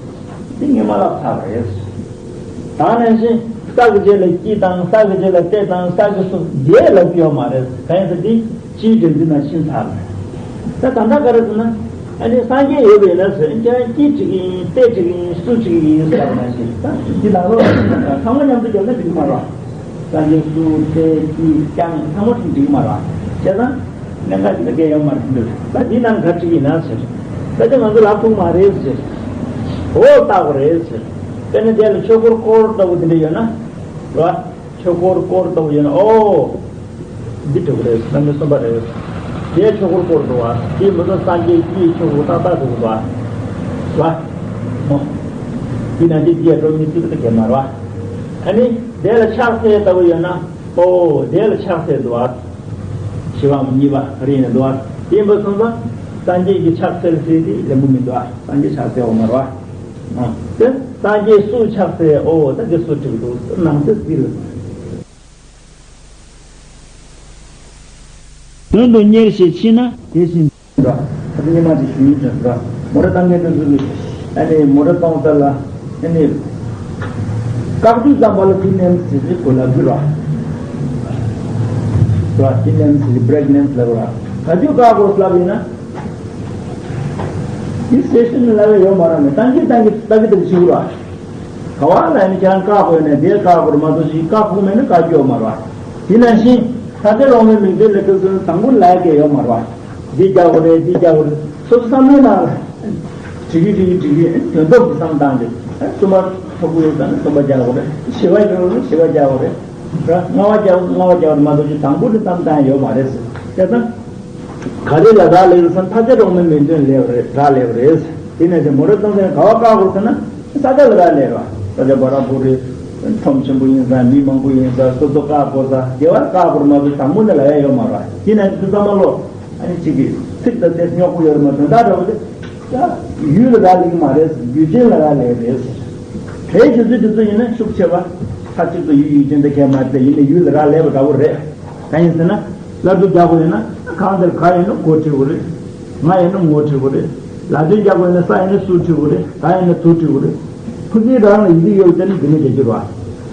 དེ་སྔོན་མ་ལབ་ཚར་བ་རེད། ད་ནང་བཞིན་ས་གི་རྗེས་ལ་སྐྱིད་དང་ས་གི་རྗེས་ལ་བདེ་དང་ས་གི་སུ་བདེ་ལབ་ཀྱི་ཡོད་མ་རེད། གང་ཡིན་ཟེར་དེ་སྤྱིའི་འགྲེལ་འདི་ན་ཕྱིན་ཚར་བ་རེད། ད་ད་ལྟ་ག་རེ་ཟེར་ན། ཨ་ནི་སངས་རྒྱས་ཡོད་པ་ཡིན་ན་ཟེར་ཀྱང་སྐྱིད་ཅིག་ཡིན་བདེ་ཅིག་ཡིན་སུ་ཅིག་ཡིན་ཟེར་བ་ནང་བཞིན་ད་འདི་ནང་ལོགས་ཚང་མ་མཉམ་དུ་བརྒྱབ་ན་འགྲིག་གི་མ་རེད། སངས་རྒྱས་སུ་བདེ་སྐྱིད་རྐྱང་ཚང་མ་འགྲིག་གི་མ་རེད། བྱས་ཙང་། གནད་འགག་ཅིག་ལ་འགལ་ཡོད་མ་རེད་འདུག་ད་འདི་ནང་ག་ཅིག་ཡིན་ན་ཟེར། ད་ཅི་ང་ཚོ་ལབ་ཐུབ་མ་རེད་ཟེར། འོ་བཏགས་པ་རེད་ཟེར། དཔེར་ན་དེ་ལ་ཆོས་འཁོར་འཁོར་ལྟ་བུ་དེ་འདྲ་ཡོད་ན། རེད་བ། ཆོས་འཁོར་འཁོར་ལྟ་བུ་ཡོད་ན་ཨོ། འདི་འགྲོ་གི་རེད། རྣམ་དབྱེ་གསུམ་པ་རེད། དེའི་ཆོས་འཁོར་འཁོར་འགྲོ་བ། དེའི་མི་ཚོ་སངས་རྒྱས་ཀྱི་ཆོས་འཁོར་ཏག་ཏག་འགྲོ་གི་འདུག་བ། རེད་བ། འོ། འདི་ན་འདི་འདི་ཡ་འགྲོ་མི་སྲིད་པ་དེ་གས་མ་རེད་བ། ཨ་ནི་དེ་ལ་ཕྱག་འཚལ་ལྟ་བུ་ཡོད་ན་ཨོ་དེ་ལ་ཕྱག་འཚལ་འདུག་བ། ཞི་བའམ་གཉིས་པ་ག་རེ་ཡིན་ན་འདུག་བ། དེ་ཡིན་པ་སོང་ཙང་སངས་རྒྱས་ཀྱི་ཕྱག་འཚལ་ཟེར་དེ་ལེན་པོ་མི་འདུག་བ། སངས་རྒྱས་ཕྱག་འཚལ་འོ་མ་རེད་བ། དེ་སངས་རྒྱས་སུ་ཕྱག་འཚལ་ཨོ་ད་དེ་སུ་འགྲིག་འདུག་ནང་གསེས་འདི་རེད། དོན་དུ་གཉེར་ཞེས་མཆི་ན་དེ་བཞིན་དུ། ད་ཉི་མ་དེ་ཞུ་ཡིན་ཟེར་འདུག་མོ་ར་བཏང་མཁན་དེ་ཚོ་གིས་ཨ་ནི་མོ་ར་གཏོང་ས་ལ་ཨ་ནི་བཀག་དུས་ཙམ་པ་ལ་དེ་ནེམ་ཟེར་གྱི་གོ་ལ་འགྱུར་བ། དེ་ནེམ་ཟེར་གྱི་བྷི་རེག་ནེམ་ལབ་ར། ག་དུས་བཀག་དགོས་ལབ་ཡིན་ན། དེ་སེ་ཤན་ལ་ཡོད་མ་རེད་མེད་བཏང་གི་བཏང་གི་ལྟ་གི་ལྟ་གི་བྱེད་དགོས་ར། ག་བ་ལ་ཡིན་ཁྱེད་རང་བཀག་དགོས་ནས་དེ་བཀག་དགོས་མ་གཏོགས་ཞིག་བཀག་དགོས་མེད་ན་བཀག་རྒྱུ་ཡོད་མ་རེད་བ། དེ་ནང་བཞིན་ཐ་དད་རོང་མའི་མིང་དོན་ལས་སྐབས་སུ་དང་པོ་ལ་ཡ་གས་ཡོད་མ་རེད་བ། འདི་རྒྱག་དགོས་རེད་འདི་རྒྱག་དགོས་རེད་སོ་སོ་བསམ་བློའི་ནང་ལ། བྲིས་གི་བྲིས་གི་བྲིས་གི་དོན་ཐོབ་ཀྱི་བསམ་བཏང་གི། གསུམ་པ་ཐོབ་གི་ཡོད་ཙང་གསུམ་པ་རྒྱག་དགོས་རེད། བཞི་པ་ཡོད་ན་བཞི་པ་རྒྱག་དགོས་རེད། ལྔ་པ་རྒྱག་ལྔ་པ་རྒྱག་མ་གཏོགས་ཅི་དང་པོ་དེ་བསམ་བཏང་ཡོད་མ་རེད་ཟེར། དེ་ལྟར། ག་རེ་ལ་རག་ལས་རེད་ཟེར་ན་ཐ་དད་རོང་མའི་མིང་དོན་ལས་རེད་རག་ལས་པ་རེད། དེ་ནས་ཀྱང་མོ་ར་གཏོང་མཁན་ག་བ་བཀག་དགོས་ཟེར་ན་ས་ཆ་ལ་རག་ལས་ར། ས་ཆ་བ་ར་བུ་རེད། ཁྲོམ་ཆེན་པོ་ཡིན་ས་མི་མང་པོ་ཡིན་ས་སོ་སོ་བཀག་དགོས་ས་དེ་བ་བཀག་དགོས་མ་གཏོགས་དང་པོ་ནས་ལ་ཡ་ཡོད་མ་རེད། དེ་ནས་དེ་ཚང་མ་ལོ། ཨ་ནི་གཅིག་གིས་ཚིག་དང་དེ་རྙོག་པོ་ཡོད་རེད་མ་དོན་དག་འདྲ་བོ་དེ། ད་ཡུལ་ལ་རག་ལས་ཀྱི་མ་རེད། ཡུལ་ཅན་ལ་རག་ལས་རེད། གལ་ཆེ་ཚུལ་དེ་ཚོ་ཡིན་ན་ཤུགས་ཆེ་བ། ཁ་ཅིག་ཏུ་ཡུལ་ཡུལ་ཅན་དེ་གས་མ་རེད་ཡིན་ན་ཡུལ་ལ་རག་ལས་པ་འདྲ་བོ་རེད། གང་ཡིན་ཟེར་ན། སླར་དུ་རྒྱག་དགོས་ཡོད་ན་གང་དེར་ག་ཡིན་ན་གོ་བྲིས་དགོས་རེད། ང་ཡིན་ན་ངོ་བྲིས་དགོས་རེད། ལ་དོན་རྒྱག་དགོས་ཡོད་ན་ས་ཡིན་ན་སུ་བྲིས་དགོས་རེད། ད་ཡིན་ན་དུ་བྲིས་དགོས་རེད། ཕུ་ཚིག་རང་ལ་ཡི་གེ་ཡོད་དེ་ནི་འདི་ནི་རྒྱག་རྒྱུ་རེད་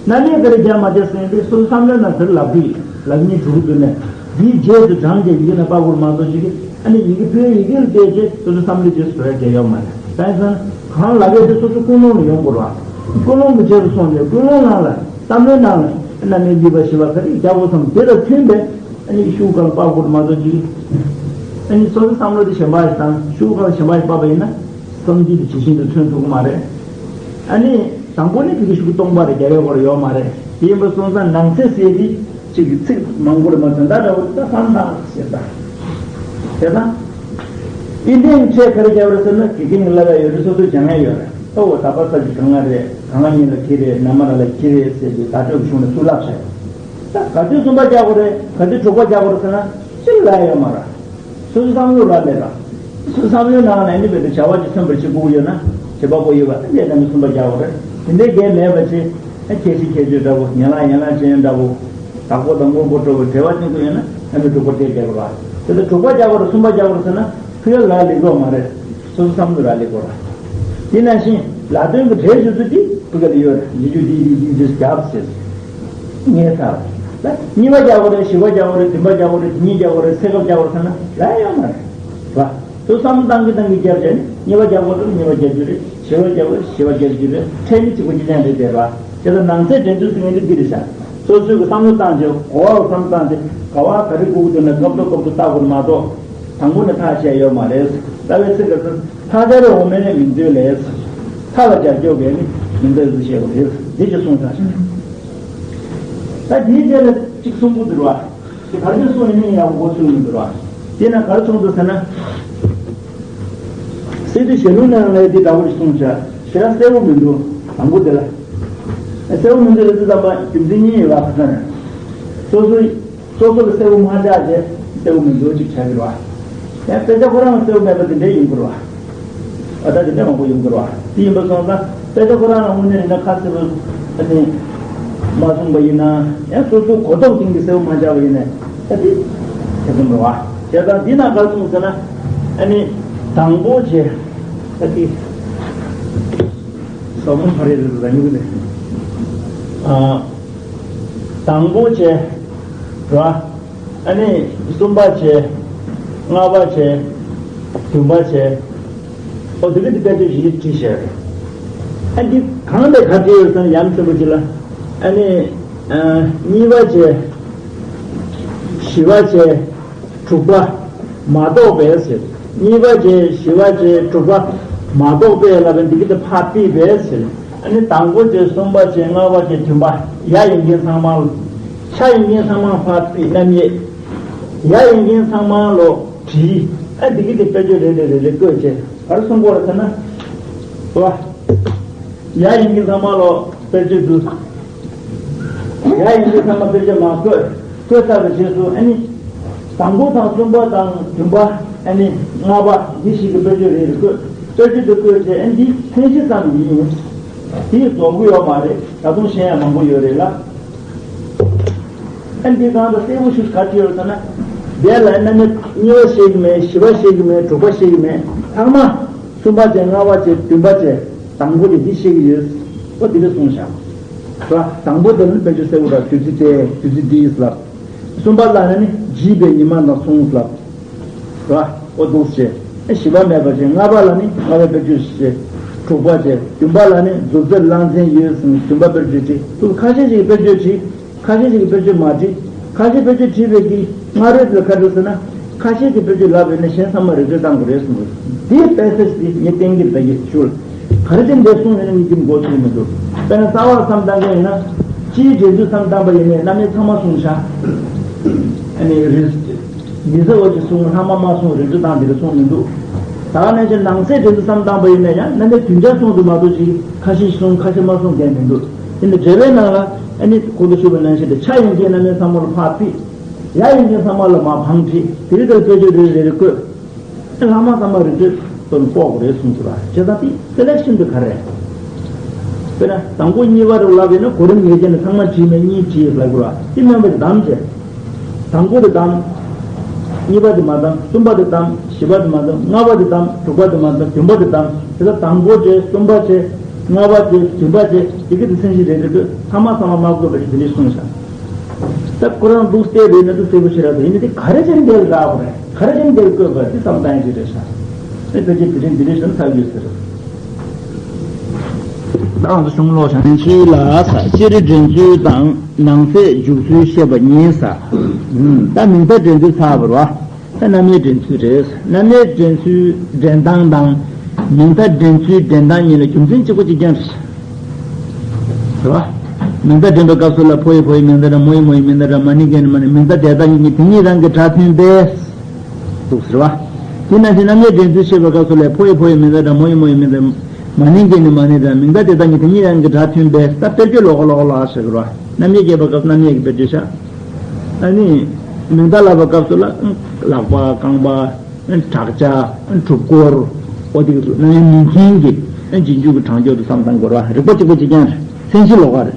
བ། ན་ནས་དེར་རྒྱ་མ་རྒྱ་སེང་དེ་སོ་སོ་བསམ་བློའི་ནང་དེར་ལབ་དུས་ལབ་ཉིན་གྲུ་གུ་དུ་ནས་འདིའི་རྗེས་སུ་འབྲང་རྒྱ་ཡི་གེ་ན་པ་གུར་མ་གཏོགས་ཤིག་གི་ཨ་ནི་ཡི་གེ་ཕུའི་ཡི་གེ་ལ་བལྟས་རྗེས་སོ་སོ་བསམ་བློ་རྗེས་སུ་བཟོ་ཡ་རྒྱ་ཡོད་མ་རེད། ད་ཡིན་ཙང་གང་ལབ་ཡོད་དེ་སོ་སོ་ཀུན་སློང་ལ་ཡོང་དགོས་རེད་བ། ཀུན་སློང་གི་རྗེས་སུ་སོང་ནས་ཀུན་སློང་ནང་ལ་བསམ་བློའི་ནང་ལ་རྣམ་དབྱེ་གཉིས་པ་བཞི་པ་ག་རེ་རྒྱག་དགོས་སམ་དེ་ལ་མཐུན་པའི་ཨ་ནི་ཤུགས་གང་པ་གུར་མ་གཏོགས་ཅིག་ཨ་ནི་སོ་སོའི་བསམ་བློ་དེ་གཞན་པ་ཞིག་དང་ཤུགས་གང་གཞན་པ་ཞིག་བབས་པ་ཡིན་ན་བསམ་ཚུལ་དེ་ཇི་བཞིན་དུ་མཚོན་ཐུབ་ཀྱི་མ་རེད། ཨ་ནི་དང་པོ་ནི་དེ་གི་ཤུགས་སྟོང་པ་རེད། རྒྱ་ཡོད་པར་ཡོད་མ་རེད། དེ་ཡིན་པ་སོང་ཙང་ནང་གསེས་ཟེར་དེ་གཅིག་གི་ཚིག་མང་པོ་རེད་མ་ཚད་ད་འདྲ་བོ་ད་བསམ་བཏང་ཞེས་ད། དེ་ད། ཨིན་ཏེན་ཕྲད་ག་རེ་རྒྱབ་རེད་ཟེར་ན་དགེ་རྒན་གྱི་ལབ་ཡ་ཡོད་རེད། སོ་སོའི་སྦྱང་ཡ་ཡོད་རེད། ཨོ་ད་པ་ས་ཀྱི་གང་ང་རེད། གང་ང་གཉིས་ལ་ཁྱི་རེད། ན་མ་ར་ལ་ཁྱི་རེད་ཟེར་གྱི་ད་སྤྲོད་གཞུང་ནས་ཚུར་ལབ་བྱས། ད་ག་དུས་གསུམ་པ་རྒྱག་དགོས་རེད། ག་དུས་དྲུག་པ་རྒྱག་དགོས་རེད་ཟེར་ན། ཅི་ལ་ཡོད་མ་རེད། སོ་སོའི་བསམ་བློ་རག་མེད་ར། སོ་སོའི་བསམ་བློའི་ནང་ལ་ནི་བེད་དུ་བྱ་བ་ཅིག་སེམས་པར་བྱེད་དགོས་ཀྱི་ཡོད་ན། བྱེད་པ་པོ་ཡོད་པ་དེ་འདྲའི་རྣམ་པ་གསུམ་པ་རྒྱག་དགོས་རེད། དེ་འདྲའི་གལ་མེད་པ་ཅིག་ཨ་ཁྱད་གཞི་ཁྱད་ཆོས་འདྲ་པོ། ཡན་ལག་ཡན་ལག་ཅན་འདྲ་པོ། དང་པོ་དང་དངོས་པོ་སྤྲོ་བའི་འབྲེལ་བ་ཅན་དུ་ཡོད་ན་རྣམ་པ་དྲུག་པ་དེ་རྒྱག་དགོས་ར། དེ་ལྟར་དྲུག་པ་རྒྱག་དགོས་ར་གསུམ་པ་རྒྱག་དགོས་ར་ཟེར་ན། ཁོའི་ལ་ལས་དགོས་མ་རེད། སོ་སོའི་བསམ་བློ་ར་ལས་དགོས་ར། དེ་ནང་བཞིན་ལ་དོན་གྱི་སྒྲས་བརྗོད་ཚུལ་དེ་ཕ་གི་ལ་ཡོད་རེད། ཡིད་དཔྱོད་འདི་འདི་འདི་འདི་རྒྱབ་ཟེར། ངས་ཚར། ད་གཉིས་པ་རྒྱག་དགོས་རེད། བཞི་པ་རྒྱག་དགོས་རེད། བདུན་པ་རྒྱག་དགོས་རེད། དེ་གཉིས་རྒྱག་དགོས་རེད། ཚེ་སྐབས་རྒྱག་དགོས་རེད་ཟེར་ན་ལ་ཡོད་མ་རེད། ར། དུ་བསམ་བློ་བཏང་གི་བཏང་གི་རྒྱབ་བྱས་ནས་གཉིས་པ་རྒྱག་དགོས་རེད། གཉིས་པ་རྒྱག་རྒྱུ་རེད། བཞི་པ་རྒྱག་དགོས་རེད། བཞི་པ་རྒྱག་རྒྱུ་རེད། ཁྲལ་ནི་གཅིག་པ་གཅིག་རྐྱང་རེད་དེ་ར། དེ་ལ་ནང་གསེས་འདྲེན་ཚུལ་ཟེར་མཁན་དེ་འདི་རེད་ཤག་སོ་སོས་གི་བསམ་བློ་བཏང་རྗེས་གོ་བ་བསམ་བཏང་རྗེས་ག་བ་ག་རེ་དགོས་ཀྱི་འདུག་ན་སྐབས་ཐོག་སྐབས་ཐོག་ལྟ་དགོས་མ་གཏོགས། དང་པོ་ནས་ཐག་བཅད་ཡོད་མ་རེད། རྩ་བའི་ཚིག་ག་ཚོད་ཐག་ཆོད་རེ་འོ་མའི་མིང་ཚོའི་ལས། མཐའ་ལ་སྦྱར་སྐྱོ་བའི་ནི་མིང་ཚོའི་ཚིག་བཤད་པ་རེད། འདི་ཅི་གསུངས་ཐག་ཆོད། ད་དེའི་རྗེས་ལ་གཅིག་གསུང་གི་འདུག་བ། དེ་ག་རེ་གསུངས་ཡིན་ནའི་ཡག་པོ་གོ་ཚུལ་མི་འདུག་བ། དེ་ན་ག་རེ་གསུངས་འདུག་ཟེར་ན། སི་ཏུ་ཞལ་ལུང་ནང་ལ་འདི་འདྲ་བོ་ཞིག་གསུངས་བྱ། ཞེ་དྲག་གསལ་པོ་མི་འདུག་དང་པོ་དེ་ལ། གསལ་པོ་མི་འདུག་ལ་དེ་ཙམ་པ་རྒྱུ་མཚན་གཉིས་ཡོད་པ་ག་ས་ན། སོ་སོའི་སོ་སོ་ལ་གསལ་པོ་མ་ཆགས་རྗེས་གསལ་པོ་མི་འདུག་ཅིག་ཆགས་ཀྱི་རེད་བ། ཡང་དཔེ་ཆ་ཁོ་རང་ལ་གསལ་པོ་མེད་པ་དེ་འདྲས་ཡིན་དགོས་རེད་བ། ཨ་ད་དེ་འདྲས་མང་པོ་ཡིན་དགོས་རེད་བ། དེ་ཡིན་པ་སོང་ཙང་དཔེ་ཆ་ཁོ་རང་ལ་དངོས་གནས་ཡིན་ན་ཁ་གསལ་པོ་ཨ་ནི་མ་གསུངས་པ་ཡིན་ན། ཡང་སོ་སོའི་གོ་རྟོགས་སྟེང་གི་གསལ་པོ་མ་ཆགས་པ་ཡིན་ན་ད་དེ་དེ་ཙམ་རེད་བ། བྱས་ཙང་འདི་ན་ག་རེ་གསུངས་ཟེར་ན། ཨ་ནི་དང་པོ་བྱས་ད་དེ། ཟབ་མོ་ཕ་རེ་རེ་རེ་ཉུག་ནས། ཨ། དང་པོ་བྱས། ར། ཨ་ནི་གསུམ་པ་བྱས། ལྔ་པ་བྱས། བདུན་པ་བྱས། ཨོ་དེ་གི་དེ་དཔེ་བརྗོད་ཞིག་བྲིས་བཞག་རེད། ཨ་འདི་གང་དེ་ག་བྲིས་ཡོད་ཟེར་ན་ཡ་མཚན་པོ་ཅིག་ལ། ཨ་ནི། ཨ། གཉིས་པ་བྱས། བཞི་པ་བྱས། དྲུག་པ། མ་གཏོགས་པའི་ཟེར། གཉིས་པ་བྱས། བཞི་པ་བྱས། དྲུག་པ། མ་གཏོགས་པའི་ལབ་པའི་འདི་གི་དེ་ཕར་ཕུད་པའི་ཟེར། ཨ་ནི་དང་པོ་བྱས། གསུམ་པ་བྱས། ལྔ་པ་བྱས། བདུན་པ། ཡ་ཡིན་མཁན་ཚང་མ་ལ། ཆ་ཡིན་མཁན་ཚང་མ་ཕར་ཕུད། རྣམ་དབྱེ། ཡ་ཡིན་མཁན་ཚང་མ་ལོ་བྲིས། ཨ་འདི་གི་དེ་དཔེ་བརྗོད་རེ་རེ་རེ་རེ་བཀོད་བྱས་ག་རེ་གསུང་དགོས་རེད་ཟེར་ན། བ། ཡ་ཡིན་མཁན་ཚང་མ་ལོ་དཔེ་བརྗོད་འདུག་ཡ་ཡིན་དུས་ཚང་མ་དཔེ་ཆ་མ་བཀོད། བཀོད་ཚར་བའི་རྗེས་སུ་ཨ་ནི། དང་པོ་དང་གསུམ་པ་དང་བདུན་པ། ཨ་ནི་ལྔ་པ་འདི་ཞིག་གི་དཔེ་བརྗོད་རེ་རེ་བཀོད། དཔེ་བརྗོད་དུ་བཀོད་རྗེས་ཨ་ནི་འདི་མཚན་གཞི་ཙམ་ཡིན། དེ་རྫོགས་ཀྱི་ཡོད་མ་རེད། ད་དུང་གཞན་ཡང་མང་པོ་ཡོད་རེད་ལ། ཨ་ནི་འདི་གང་དུ་གསལ་པོ་ཞིག་ག་ཅི་ཡོད་ཟེར་ན། དེ་ལ་རྣམ་དབྱེ་གཉིས་པ་ཤེས་ཀྱི་མེད། བཞི་པ་ཤེས་ཀྱི་མེད། དྲུག་པ་ཤེས་ཀྱི་མེད། ཚང་མ། གསུམ་པ་བྱས། ལྔ་པ་བྱས། བདུན་པ་བྱས། དང་པོ་དེ་འདི་ཤེས་ཀྱི་ཡོད། ཨོ་དེ་འདྲ་གསུངས་བཞག་ར། དང་པོ་དེ་ནི་དཔེ་བརྗོད་གསལ་པོ་ར། བདུད་རྩི་སྟེ་བདུད་རྩི་འདི་ཡིས་ལབ། གསུམ་པ་ལ་ནི་བརྗིད་པའི་ཉི་མ་ནག་ཚོང་ལབ། ར། ཨོ་འདུག་བྱས། ཨེ་བཞི་པ་མེད་པ་བྱས། ལྔ་པ་ལ་ནི་ལྔ་པའི་དཔེ་བརྗོད་བྱས། དྲུག་པ་བྱས། བདུན་པ་ལ་ནི་མཛུབ་རྩེར་རླངས་ཚན་ཡོད་ཟེར་ནས་བདུན་པ་དཔེ་བརྗོད་བྱས། འདུག་ཁ་ཤས་ཤིག་གིས་དཔེ་བརྗོད་བྱས། ཁ་ཤས་ཤིག་གིས་དཔེ་བརྗོད་མ་བྲིས། ཁ་ཤས་དཔེ་བརྗོད་བྲིས་པའི་གི་སྔ་རོལ་དུ་ཁ་བྲིས་ཟེར་ན། ཁ་ཤས་ཀྱིས་དཔེ་བརྗོད་ལབ་པས་ན་གཞན་ཚང་མ་རིགས་བསྒྲེས་བཏང་དགོས་རེད་གསུངས་པ་རེད། དེའི་དཔེ་ཚེས་འདི་ངས་གཏན་འཁེལ་བྱ་གི་ཞུ། ག་རེ་བྱས་འདི་གསུངས་ཡོད་ན་ངས་ཀྱིས་མགོ་ཚོས་མི་འདུག་དཔེར་ན་རྩ་བ་བསམ་བཏང་མཁན་ཡིན་ན། སྤྱིའི་འགྲན་བསྡུར་བསམ་བཏང་པ་ཡིན་ནའི་རྣམ་དབྱེ་ཚང་མ་གསུངས་བཞག་ཨ་ནི་རིས། མི་ཟེར་བ་ཅིག་གསུངས། ལྷག་མ་མ་གསུངས། རིགས་བསྒྲེས་བཏང་འདི་རེད་གསུངས་མི་འདུག་ད་ག་ནང་བཞིན་ནང་གསེས་འགྲན་བསྡུར་བསམ་བཏང་པ་ཡིན་ན་ཡང་རྣམ་དབྱེ་བདུན་ཆ་གསུངས་འདུག་མ་གཏོགས་ཅིག་ཁ་ཤས་གསུངས་ཁ་ཤས་མ་གསུངས་མཁན་མི་འདུག་དེ་འདི་འགྲེལ་པའི་ནང་ལ་ཨ་ནི་གོང་དུ་ཞུས་པ་ནང་བཞིན་དུ་ཆ་ཡིན་མཁན་རྣམ་དབྱེ་ཚང་མ་ལ་ཕར་ཕུད། ཡ་ཡིན་མཁན་ཚང་མ་ལ་མར་བང་བྲིས། དེ་རིང་དེར་དཔེ་བརྗོད་རེ་རེ་རེ་བཀོད། ལྷག་མ་ཚང་མ་རིགས་བསྒྲེས་དོན་དཔོག་དགོས་རེད་གསུངས་ཚུལ་ར། བྱས་ཙང་དེ་སེ་ལེག་ཤན་དེ་ག་རེ། དཔེར་ན་དང་པོ་གཉིས་པ་རེ་ལབ་ཡིན་ན་གོ་རིམ་ངེས་ཅན་ནི་ཚང་མ་བྲིས་མེད་གཉིས་བྲིས་ལབ་དགོས་ར། དེ་སྨན་པ་དེ་བདམས་བྱས། དང་པོ་དེ་བདམས། གཉིས་པ་དེ་མ་བདམས། གསུམ་པ་དེ་བདམས། བཞི་པ་དེ་མ་བདམས། ལྔ་པ་དེ་བདམས། དྲུག་པ་དེ་མ་བདམས། བདུན་པ་དེ་བདམས། དེ་ལ་དང་པོ་བྱས། གསུམ་པ་བྱས། ལྔ་པ་བྱས། བདུན་པ་བྱས། དེ་གི་དེ་མཚན་གཞི་རེ་རེ་བཀོད། ཚང་མ་ཚང་མ་མ་བཀོད་པ་ཞིག་དེ་འདྲས་གསུངས་བཞག་ད་ཁོ་རང་འདུག་བལྟས་པས་ན་འདུག་གསལ་པོ་ཞེ་དྲག་འདུག་ཡིན་ན་དེ་ག་རེ་བྱས་ནས་འདིར་བཞག་པ་རེད། ག་རེ་བྱས་ནས་འདིར་བཀོད་པ་དེ་བསམ་བཏང་ཡ་ཅིག་རེད་ཤག་དེ་ཕལ་ཆེར་དེ་རིང་འདི་འདྲའི་ཞིག་ཚར་ཡོད་ཟེར། ད་ང་ཚོ་གཞུང་ཀློག་བྱ། ནང་ཚུལ་ལ་ས། སྤྱིར་འགྲན་ཚུལ་དང་ནང་གསེས་འཇུག་ཚུལ་བཤད་པ་ཉིད་ས། ད་མིང་མཐའ་འགྲན་ཚུལ་ཚར་བ་རེད་བ། ད་རྣམ་དབྱེ་འགྲན་ཚུལ་རེད། རྣམ་དབྱེ་འགྲན་ཚུལ་འགྲན་སྟངས་དང་། མིང་མཐའ་འགྲན་ཚུལ་འགྲན་སྟངས་གཉིས་ལ་རྒྱུ་མཚན་གཅིག་པ་གཅིག་རྐྱང་རེད། རེད་བ། མིང་མཐའ་འགྲན་པའི་སྐབས་སུ་ལ་ཕོ་ཡི་ཕོ་ཡི་མིང་མཐའ་དང་མོ་ཡི་མོ་ཡི་མིང་མཐའ་དང་མ་ནིང་གི་ནི་མ་ནིང་། མིང་མཐའ་དེ་དག་གཉིས་ཀྱི་དེ་གཉིས་རང་གི་སྒྲ་མཐུན་པས། འདུག་ཟེར་བ། དེ་ནང་བཞིན་རྣམ་དབྱེ་འགྲན་ཚུལ་བཤད་པའི་སྐབས་སུ་ལ་ཕོ་ཡི་ཕོ་ཡི་མིང་མཐའ་དང་མོ་ཡི་མོ་ཡི་མིང་མཐའ། མ་ནིང་གི་ནི་མ་ནིང་དང་མིང་མཐའ་དེ་དག་གཉིས་དེ་གཉིས་རང་གི་སྒྲ་མཐུན་པས། ད་དཔེར་བརྗོད་ལོགས་ཀ་ལོགས་ཀ་ལོགས་ཀ་ཟེར་གི་རེད་བ། རྣམ་དབྱེ་རྒྱས་པའི་སྐབས་རྣམ་དབྱེ་གི་དཔེར་བརྗོད་བཞག་ཨ་ནི། མིང་བརྡ་ལབ་པའི་སྐབས་སུ་ལ་ལག་པ་རྐང་པ་བྲག་ཅ་གྲུབ་སྐོར་འོ་དེ་ཚོ་ནམ་ཡང་མིང་མཁན་གྱི་རྗེས་འཇུག་གི་དྲང་སྦྱོར་དུ་བསམ་བཏང་དགོས་ར། རིག་པ་གཅིག་པ་གཅིག་རྐྱང་རེད། མཚན་གཞི་ལོགས་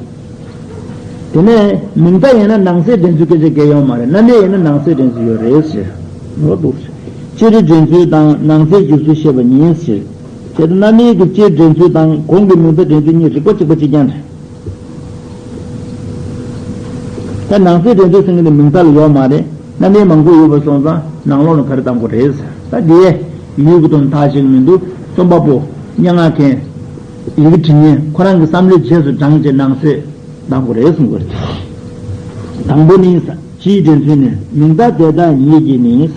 ཀ་རེད། དེ་ནས་མིང་བརྡ་ཡིན་ན་ནང་གསེས་འདྲེན་ཚུལ་སྐད་ཆ་གལ་ཡོད་མ་རེད། རྣམ་དབྱེ་ཡིན་ན་ནང་གསེས་འདྲེན་ཚུལ་ཡོད་རེད་ཟེར། ལོ་འདུག་ཟེར། སྤྱིར་འདྲེན་ཚུལ་དང་ནང་གསེས་འཇུག་ཚུལ་བཤད་པ་ཡིན་ཟེར། དེ་ལྟར་རྣམ་དབྱེ་གི་སྤྱིར་འདྲེན་ཚུལ་དང་གོང་གི་མིང་བརྡ་འདྲེན་ཚུལ་གཉིས་རིག་པ་གཅིག་པ་གཅིག་རྐྱང་རེད། ད་ནང་གསེས་འདྲེན་ཚུལ་ཟེར་མཁན་དེ་མིང་བརྡ་ལ་ཡོད་མ་རེད། རྣམ་དབྱེ་མང་པོ་ཡོད་པ་སོང་ཙང་ནང་ལོགས་ནས་ག་རེ་བཏང་དགོས་རེད་ཟེར། ད་དེ་ཡུལ་གྱི་དོན་ཐག་ཆོད་མི་འདུག་རྩོམ་པ་པོ་སྙན་ངག་མཁན་ཡི་གེ་འབྲི་མཁན་ཁོ་རང་གི་བསམ་བློའི་རྗེས་སུ་འབྲངས་བྱས་ནང་གསེས་བཏང་དགོས་རེད་གསུང་དགོས་རེད། དང་པོ་ནི་ཟེར། སྤྱིའི་འདྲེན་ཚུལ་ནི་མིང་བརྡ་དེ་དག་ཉིད་ཀྱིས་ནི།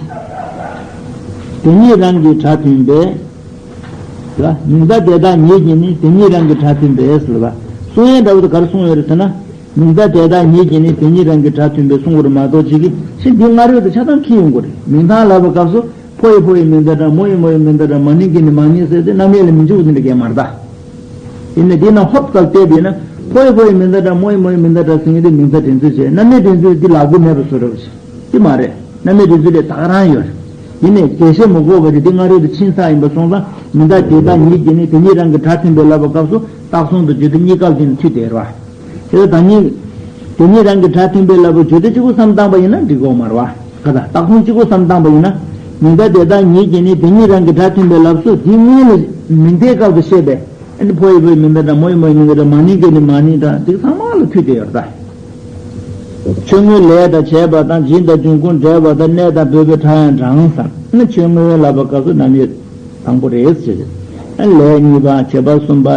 དེ་ཉིད་རང་གི་སྒྲ་མཐུན་པས། ལ། མིང་བརྡ་དེ་དག་ཉིད་ཀྱིས་ནི་དེ་ཉིད་རང་གི་སྒྲ་མཐུན་པས་ཟེར་བ། གསུང་ཡན་འདྲ་བོ་དེ་ག་རེ་གསུངས་ཡོད་རེད་ཟེར་ན། མིང་བརྡ་དེ་དག་ཉིད་ཀྱིས་ནི་དེ་ཉིད་རང་གི་སྒྲ་མཐུན་པས་གསུང་བར་མ་གཏོགས་ཅིག་གིས་ཕྱིར་འདི་སྔ་རོལ་དུ་ཆ་ཚང་འཁྱེར་ཡོང་དགོས་རེད། མིང་ཐང་ལབ་པའི་སྐབས་སུ་ཕོ་ཡི་ཕོ་ཡི་མིང་བརྡ་འདྲ་མོ་ཡི་མོ་ཡི་མིང་བརྡ་འདྲ་མ་ནིང་གི་ནི་མ་ནིང་ཟེར་ཏེ་རྣམ་དབྱེ་ལ་མི་འཇུག་ཟིན་པའི་སྐད་མ་རེད་ད། ཡིན་ནའི་འདི་ནང་ཧོབ་ཙམ་བལྟས་པ་ཡིན་ན་ཕོ་ཡི་ཕོ་ཡི་མིང་བརྡ་འདྲ་མོ་ཡི་མོ་ཡི་མིང་བརྡ་འདྲ་ཟེར་མཁན་དེ་མིང་བརྡ་འདྲེན་ཚུལ་བྱས། རྣམ་དབྱེ་འདྲེན་ཚུལ་འདི་ལབ་དགོས་མེད་པ་བཟོ་འདྲ་བོ་ཞིག་འདི་མ་རེད། རྣམ་དབྱེ་འདྲེན་ཚུལ་དེ་ད་ག་རང་ཡོད་རེད། ཡིན་ནའི་རྒྱས་བཤད་མི་དགོས་པ་རེད། འདི་སྔ་རོལ་དུ་ཕྱིན་ཚར་ཡིན་པ་སོང་ཙང་མིང་བརྡ་དེ་དག་ཉིད་ཀྱིས་ནི་དེ་ཉིད་རང་གི་སྒྲ་མཐུན་པས་ལབ་པའི་སྐབས་སུ་རྟགས་གསུམ་དང་བརྗོད་བདེ་གཉིས་ཀ་ལ་དེ་ནི་མཐུད་དེ་རེད་བ། དེ་ལ་ད་ཉིད་དེ་ཉིད་རང་གི་སྒྲ་མཐུན་པས་ལབ་པའི་བརྗོད་བདེ་གཅིག་པུ་བསམ་བཏང་པ་ཡིན་ན་འགྲིག་གི་ཡོད་མ་རེད་བ། ག་ད་རྟགས་གསུམ་གཅིག་པུ་བསམ་བཏང་པ་ཡིན་ན། མིང་བརྡ་དེ་དག་ཉིད་ཀྱིས་ནི་དེ་ཉིད་རང་གི་སྒྲ་མཐུན་པས་ལབ་སོ་འདི་སྔོན་ལ་མིང་བརྡའི་སྐབས་སུ་བཤད་པས། ཨ་ནི་ཕོ་ཡི་ཕོ་ཡི་མིང་བརྡ་འདྲ་མོ་ཡི་མོ་ཡི་མིང་བརྡ་འདྲ་མ་ནིང་གི་ནི་མ་ནིང་འདྲ་འདི་ཚང་མ་ལ་མཐུད་དེ་ཡོད་རེད་ད། ཆོས་མངོན་ལས་དང་བྱས་པ་དང་སྦྱིན་དང་འབྱུང་ཁུངས་འབྲེལ་བ་དང་གནས་དང་འབོད་པའི་སྒྲ་ཡང་དྲངས་སམ། ཨ་ནི་ཆོས་མངོན་ལབ་པའི་སྐབས་སུ་རྣམ་དབྱེ་དང་པོ་རེད་ཟེར། ཨ་ནི་ལས་གཉིས་པ་བྱེད་པ་གསུམ་པ་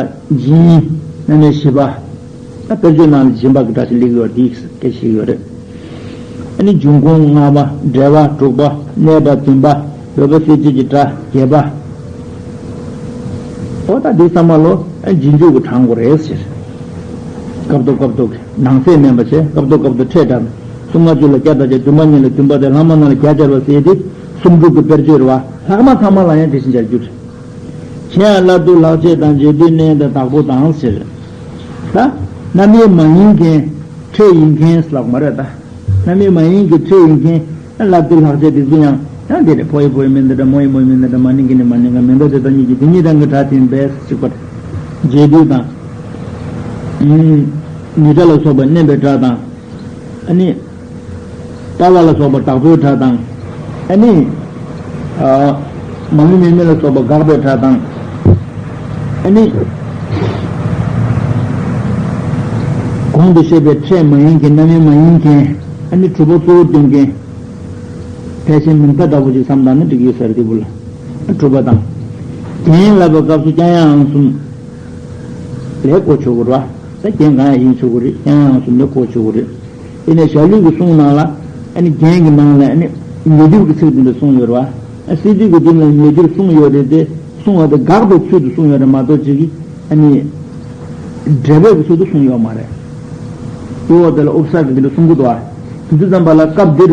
སྦྱིན་རྣམ་དབྱེ་བཞི་པ། ད་དཔེར་བརྗོད་ནང་ལ་སྦྱིན་པ་གི་སྒྲ་ཞིག་སླེབས་ཡོད་འདི་སྐད་ཆ་ཞིག་ཡོད་རེད། ཨ་ནི་འབྱུང་ཁུངས་ལྔ་པ། འབྲེལ་བ་དྲུག་པ། གནས་པ་བདུན་པ། འབོད་པ་གསལ་བྱེད་ཀྱི་སྒྲ་བརྒྱད་པ། ཨོ་ད་འདི་ཚང་མ་ལོ་ཨ་རྗེས་འཇུག་གི་གྲངས་དགོས་རེད་ཟེར། སྐབས་ཐོག་སྐབས་ཐོག་གི་ནང་གསེས་མིན་པ་བྱས་སྐབས་ཐོག་སྐབས་ཐོག་ཕྲད་དྲགས། གསུམ་ལྔ་བཅུ་ལ་བརྒྱ་དང་བརྒྱད། བདུན་པ་གཉིས་ལ་བདུན་པ་དང་ལྷག་མ་རྣམས་ལ་བརྒྱ་སྦྱར་བ་ཟེར་ཏེ་སུམ་དྲུག་གི་དཔེར་བརྗོད་རེད་བ། ལྷག་མ་ཚང་མ་ལ་ཡང་དེ་བཞིན་སྦྱར་རྒྱུ་རེད། གཞན་ཡང་སླར་བསྡུ་ལྷག་བཅས་དང་རྗེས་བསྡུས་གནས་དང་བདག་པོ་དང་ཟེར། ད་རྣམ་དབྱེ་མ་ཡིན་མཁན་ཕྲད་ཡིན་མཁན་ལབ་མ་རེད་ད། རྣམ་དབྱེ་མ་ཡིན་གྱི་ཕྲད་ཡིན་མཁན་སླར་བསྡུ་ལྷག་བཅས་དེ་ཚོ་ཡང་ཡང་དེ་རེད། ཕོ་ཡི་ཕོ་ཡི་མིང་འདི་འདྲ་མོ་ཡི་མོ་ཡི་མིང་འདི་འདྲ་མ་ནིང་གི་ནི་མ་ནིང་ག་མིང་བརྡ་དེ་དག་ཉིད་ཀྱིས་དེ་ཉིད་རང་གི་སྒྲ་མཐུན་པས་གཅིག་པ་རེད། རྗེས་བསྡུས་དང་། ནུས་སྒྲ་ལ་སོགས་པ་བརྣན་པའི་སྒྲ་དང་། ཨ་ནི། ལྟ་བ་ལ་སོགས་པ་བདག་པོའི་སྒྲ་དང་། ཨ་ནི། ཨ། མ་མི་མེད་མེད་ལ་སོགས་པ་དགག་པའི་སྒྲ་དང་། ཨ་ནི། གོང་དུ་བཤད་པའི་ཕྲད་མ་ཡིན་མཁན་རྣམ་དབྱེ་མ་ཡིན་མཁན། ཨ་ནི་གྲུབ་པ་གཙོ་བོར་འདོན་མཁན། ཕལ་ཆེར་མིང་མཐའ་འདྲ་པོ་ཅིག་བསམ་བཏང་ན་འགྲིག་ཡོད་ས་རེད་དེ་བུ་ལ། གྲུབ་པ་དང་། རྒྱན་ལབ་པའི་སྐབས་སུ་ཀྱང་ཡང་གསུམ་ལས་གོ་ཆོད་དགོས་རེད་བ། ད་རྒྱན་གང་ཡང་ཡིན་ཆོག་གི་རེད། ཀྱང་ཡང་གསུམ་ལས་གོ་ཆོད་དགོས་རེད། དེ་ནས་ཞྭ་ལུས་ཀྱི་གསུང་ནང་ལ་ཨ་ནི་རྒྱན་གྱི་ནང་ལ་ཨ་ནི་ཉེ་དུས་ཀྱི་ཚིག་དེ་འདྲ་གསུངས་ཡོད་རེད་བ། ཨ་སྲིད་དུས་ཀྱི་དེ་ལ་ཉེ་དུས་གསུངས་ཡོད་རེད་དེ་གསུངས་པ་དེ་དགག་པའི་ཚུལ་དུ་གསུངས་ཡོད་རེད་མ་གཏོགས་ཅིག་གིས་ཨ་ནི་འགྲེལ་པའི་ཚུལ་དུ་གསུངས་ཡོད་མ་རེད། དེ་འོག་དེ་ལ་ཨུ་ཕྱར་གྱི་དེ་འདྲ་གསུང་གི་འདུག་བ། དེ་ཚོ་ཙམ་པ་ལ་སྐབས་འདིར་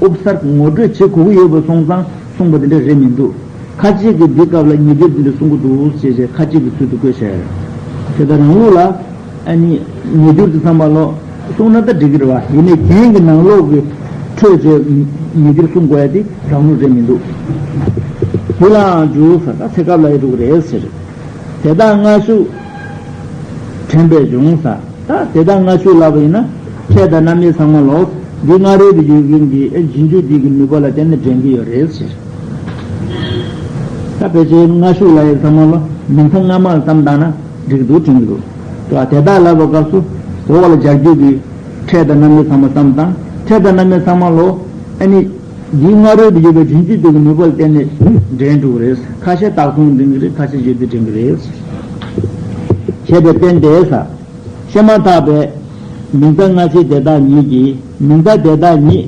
ཨུ་ཕྱར་གྱི་ངོ་སྤྲོད་བྱེད་དགོས་ཀྱི་ཡོད་པ་སོང་ཙང་གསུངས་པ་དེ་འདྲ་རེད་མི་འདུག་ཁ་ཅིག་གིས་འདི་སྐབས་ལ་ཉེ་དུས་འདི་འདྲ་གསུང་གི་འདུག་ཅེས་བྱས་ཁ་ཅིག་གིས་ཚུལ་དུ་བཀོད་བཞག་ཡོད་རེད། དེ་ལྟར་རང་ལུགས་ལ་ཨ་ནི་ཉེ་དུས་དེ་ཚང་མ་ལོ་གསུང་ན་ད་འགྲིག་གི་རེད་བ། ཡིན་ནའི་རྒྱན་གྱི་ནང་ལོགས་ཀྱི་འཕྲོས་བྱས་ཉེ་དུས་གསུང་དགོས་ཡ་དེ་རང་ལུགས་རེད་མི་འདུག་དེ་ལའང་འཇུག་ཟེར་ད་ཚེ་སྐབས་ལ་ཡི་འདུག་རེད་ཟེར། དེ་དག་སྔ་ཕྱོགས་དྲན་པས་འབྱུང་ས། ད་དེ་དག་སྔ་ཕྱོགས་ལབ་པ་ཡིན་ན་ཕྲད་དང་རྣམ་དབྱེ་ཚང་མ་ལོ། འདི་སྔ་རོལ་དུ་ཡོད་མཁན་གྱི་ཨེ་རྗེས་འཇུག་འདི་གི་ནུས་པ་ལ་བརྟེན་ནས་འདྲེན་གྱི་ཡོད་རེད་ཟེར། ད་ཕལ་ཆེར་སྔ་ཕྱོགས་ལབ་ཡ་ཚང་མ་ལོ་མིང་ཚང་སྔ་མ་ལ་བསམ་བཏང་ན་འགྲིག་འདུག་དྲན་གྱི་འདུག་དེ་དག་ལབ་པའི་སྐབས་སུ་འོག་ལ་སྦྱར་རྒྱུ་གི་ཕྲད་དང་རྣམ་དབྱེ་ཚང་མ་བསམ་བཏང་། ཕྲད་དང་རྣམ་དབྱེ་ཚང་མ་ལོ་ཨ་ནི། འདིའི་སྔ་རོལ་དུ་ཡོད་པའི་རྗེས་འཇུག་དེ་གི་ནུས་པ་ལ་བརྟེན་ནས་འདྲེན་འགྲོ་གི་རེད། ཁ་ཤས་རྟགས་གསུམ་འདྲེན་གི་རེད། ཁ་ཤས་བརྗོད་བདེ་འདྲེན་གི་རེད། ཞེས་པའི་རྟེན་དེས་ས། བཤད་མ་ཐག་པའི་མིང་མཐའ་སྔ་ཕྱི་དེ་དག་ཉིད་ཀྱིས་མིང་མཐའ་དེ་དག་ཉིད་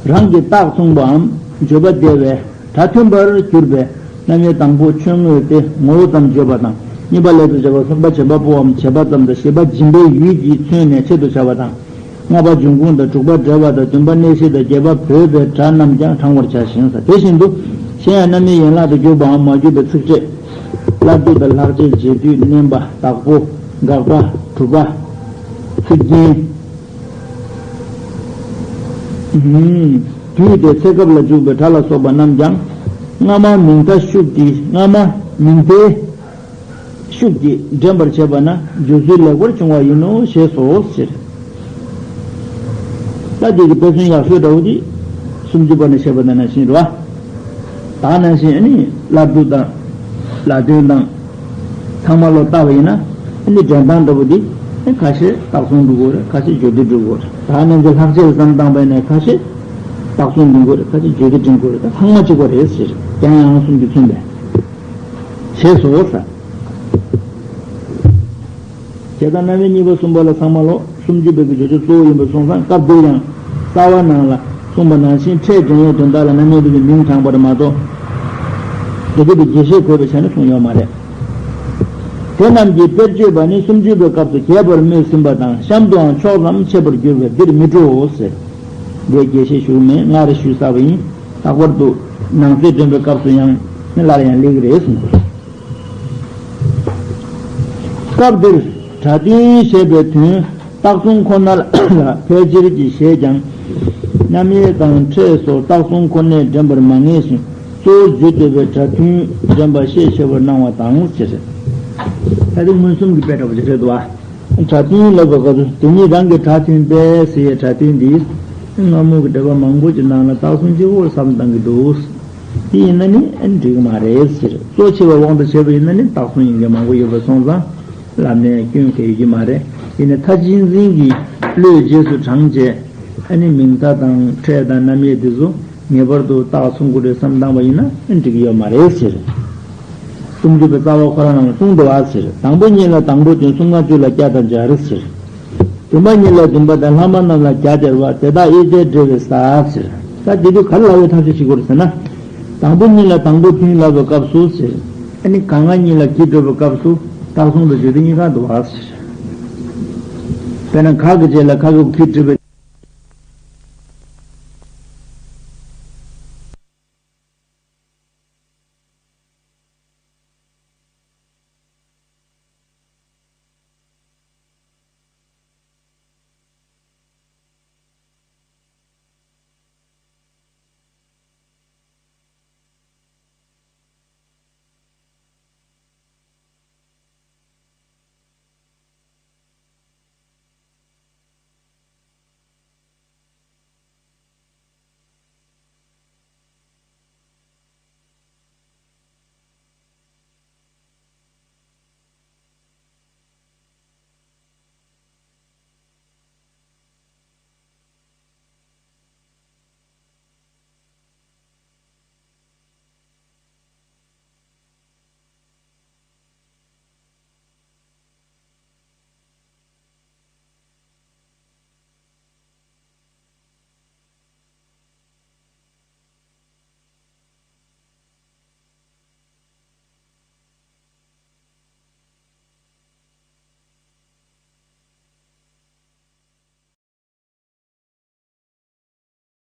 རང་གི་རྟགས་མཚུངས་པའམ་བརྗོད་པ་བདེ་བའི་སྒྲ་མཐུན་པར་གྱུར་པའི་རྣམ་དབྱེ་དང་པོ་ཆོས་དངོས་ཏེ་ངོ་བོ་ཙམ་བརྗོད་པ་དང་། གཉིས་པ་ལས་སུ་བྱ་བ། གསུམ་པ་བྱེད་པ་པོའམ་བྱེད་པ་ཙམ་དང་། བཞི་པ་སྦྱིན་པའི་ཡུལ་གྱིས་མཚོན་ནས་ཆེད་དུ་བྱ་བ་དང་། ལྔ་པ་འབྱུང་ཁུངས་དང་། དྲུག་པ་འབྲེལ་བ་དང་། བདུན་པ་གནས་གཞི་དང་། བརྒྱད་པ་འབོད་པའི་སྒྲ་རྣམས་ཀྱང་བགྲང་བར་བྱ་ཞིང་ས། དེ་བཞིན་དུ་གཞན་ཡང་རྣམ་དབྱེ་ཡན་ལག་ཏུ་གྱུར་པའམ་མ་གྱུར་པའི་ཚིག་ཕྲད། སླར་བསྡུ་དང་ལྷག་བཅས་རྗེས་བསྡུས་བརྣན་པ་བདག་པོ་དགག་པ་གྲུབ་པ་ཚིག་རྒྱན། དུས་དེ་ཚེ་སྐབས་ལ་འཇུག་པའི་སྒྲ་ལ་སོགས་པ་རྣམས་ཀྱང་སྔ་མ་མིང་མཐའ་ཤུགས་ཀྱིས་སྔ་མ་མིང་མཐའི་ཤུགས་ཀྱིས་འདྲེན་པར་བྱེད་པ་ན་སྦྱོར་ཚུལ་ལེགས་པར་བྱུང་བ་ཡིན་ནོ་ཞེས་སོ་ཟེར། ད་འདི་གི་དཔེ་མཚོན་ཡག་ཤོས་འདྲ་བོ་འདི་སུམ་ཅུ་པ་ནས་བཤད་པ་དང་ནང་བཞིན་རེད་བ། ད་ནང་བཞིན་ཨ་ནི་བླ་སྤྲུལ་དང་ལ་དོན་དང་ཚང་མ་ལོ་བལྟ་བ་ཡིན་ན་ཨ་ནི་འདྲེན་སྟངས་འདྲ་བོ་འདི་ཁ་ཤས་རྟགས་གསུམ་འགྲོ་གི་རེད། ཁ་ཤས་སྦྱོར་སྡེ་འགྲོ་གི་རེད། ད་ནང་གི་ལྷག་བཅས་ལ་བསམ་བཏང་པ་ཡིན་ན་ཁ་ཤས་རྟགས་གསུམ་འགྲོ་གི་རེད། ཁ་ཤས་སྦྱོར་སྡེ་འགྲོ་གི་རེད། ད་ཚང་མ་གཅིག་པ་རེད་ཟེར། ཀྱང་ཡང་སུམ་ཅུ་མཚོན་པས། ཞེས་སོ་ཟེར། བྱས་ཙང་རྣམ་དབྱེ་གཉིས་པ་གསུམ་པ་ལ་ཚང་མ་ལོ་སུམ་ཅུ་པའི་གི་བརྗོད་བྱ་གཙོ་བོ་ཡིན་པ་སོང་ཙང་སྐབས་འདིར་ཡང་རྩ་བ་ནང་ལ་གསུངས་པ་ནང་བཞིན་ཕྲད་འདྲེན་ཡས་དོན་དག་ལ་རྣམ་དབྱེ་འདི་གི་མིང་དྲངས་པ་རེད་མ་གཏོགས། འདི་གི་དེ་རྒྱས་བཤད་དགོས་པའི་ཆ་ནས་གསུངས་ཡོད་མ་རེད། དེ་རྣམས་ཀྱི་དཔེར་བརྗོད་པ་ནི་སུམ་ཅུ་པའི་སྐབས་སུ་རྒྱས་པར་སྨོས་ཟིན་པ་དང་གཤམ་དུའང་ཕྱོགས་ཙམ་འཆད་པར་འགྱུར་བས་འདིར་མི་སྤྲོའོ་ཟེར། འདིར་རྒྱས་བཤད་ཞུས་མེད། སྔར་ཞུས་ཚར་བ་ཡིན། ལྷག་པར་དུ་ནང་གསེས་འདྲེན་པའི་སྐབས་སུ་ཡང་སླར་ཡང་སླེབས་ཀྱི་རེད་གསུངས། སྐབས་འདིར་སྒྲ་མཐུན་ཞེས་པའི་དོན་རྟགས་གསུམ་ཁོ་ན་ལ་ཕལ་ཆེར་གྱིས་བཞེད་ཀྱང་། རྣམ་དབྱེ་དང་ཕྲད་སོགས་རྟགས་གསུམ་ཁོ་ནས་འདྲེན་པར་མ་ངེས་ཤིང་གཙོ་བོ་བརྗོད་འདོད་པའི་སྒྲ་མཐུན་འདྲེན་པ་ཤས་ཆེ་བར་སྣང་བ་དང་ཞེས་ཟེར། ད་དེ་མངོན་སུམ་གྱི་དཔེ་འདྲ་པོ་ཞིག་རེད་འདུག་བ། སྒྲ་མཐུན་ལབ་པའི་སྐབས་སུ་དེ་ཉིད་རང་གི་སྒྲ་མཐུན་པས་ཟེར་བའི་སྒྲ་མཐུན་འདི་སྔ་མོ་གི་འགྲེལ་པ་མང་པོ་ཅིག་ནང་ལ་རྟགས་གསུམ་གཅིག་པོར་བསམ་བཏང་གི་འདུག་དེ་ཡིན་ན་ནི་ཨ་འགྲིག་གི་མ་རེད་ཟེར། གཙོ་ཆེ་བའི་དབང་དུ་བྱས་པ་ཡིན་ན་ནི་རྟགས་གསུམ་ཡིན་མཁན་མང་པོ་ཡོད་པ་སོང་ཙང་ལབ་ནས་སྐྱོན་གང་ཡོད་ཀྱི་མ་རེད། ཡིན་ནའི་མཐའ་གཅིག་འཛིན་གྱི་བློས་རྗེས་སུ་དྲངས་བྱས་ཨ་ནི་མིང་མཐའ་དང་ཕྲད་དང་རྣམ་དབྱེ་འདི་ཚོ་ངེས་པར་དུ་རྟགས་མཚུངས་དགོས་རེད་བསམ་བཏང་བ་ཡིན་ན་ཨ་འགྲིག་གི་ཡོད་མ་རེད་ཟེར། སུམ་ཅུ་པའི་རྩ་བ་ཁོ་རང་རང་ལ་གསུངས་འདུག་བ་ཟེར། དང་པོ་གཉིས་ལ་དང་པོ་བདུན། གསུམ་ལྔ་བཅུ་ལ་བརྒྱ་དང་སྦྱར་ཟེར། བདུན་པ་གཉིས་ལ་བདུན་པ་དང་ལྷག་མ་རྣམས་ལ་བརྒྱ་སྦྱར་བ་དེ་དག་དབྱེ་བྱས་འབྲེལ་བའི་ས་ཟེར། ད་དེ་དུས་ག་རེ་ལབ་པའི་ཐབས་ཤེས་བྱེད་དགོས་རེད་ཟེར་ན། དང་པོ་གཉིས་ལ་དང་པོ་བདུན་ལབ་པའི་སྐབས་སུ་ཟེར། ཨ་ནི་ག་ང་གཉིས་ལ་གི་སྤྲོད་པའི་སྐབས་སུ་རྟགས་མཚུངས་དང་བརྗོད་དོན་གཉིས་ཀ་འདུག་བ་ཟེར། དཔེར་ན་ག་གི་རྗེས་ལ་ག་གི་གུ་གི་སྤྲོད་པའི་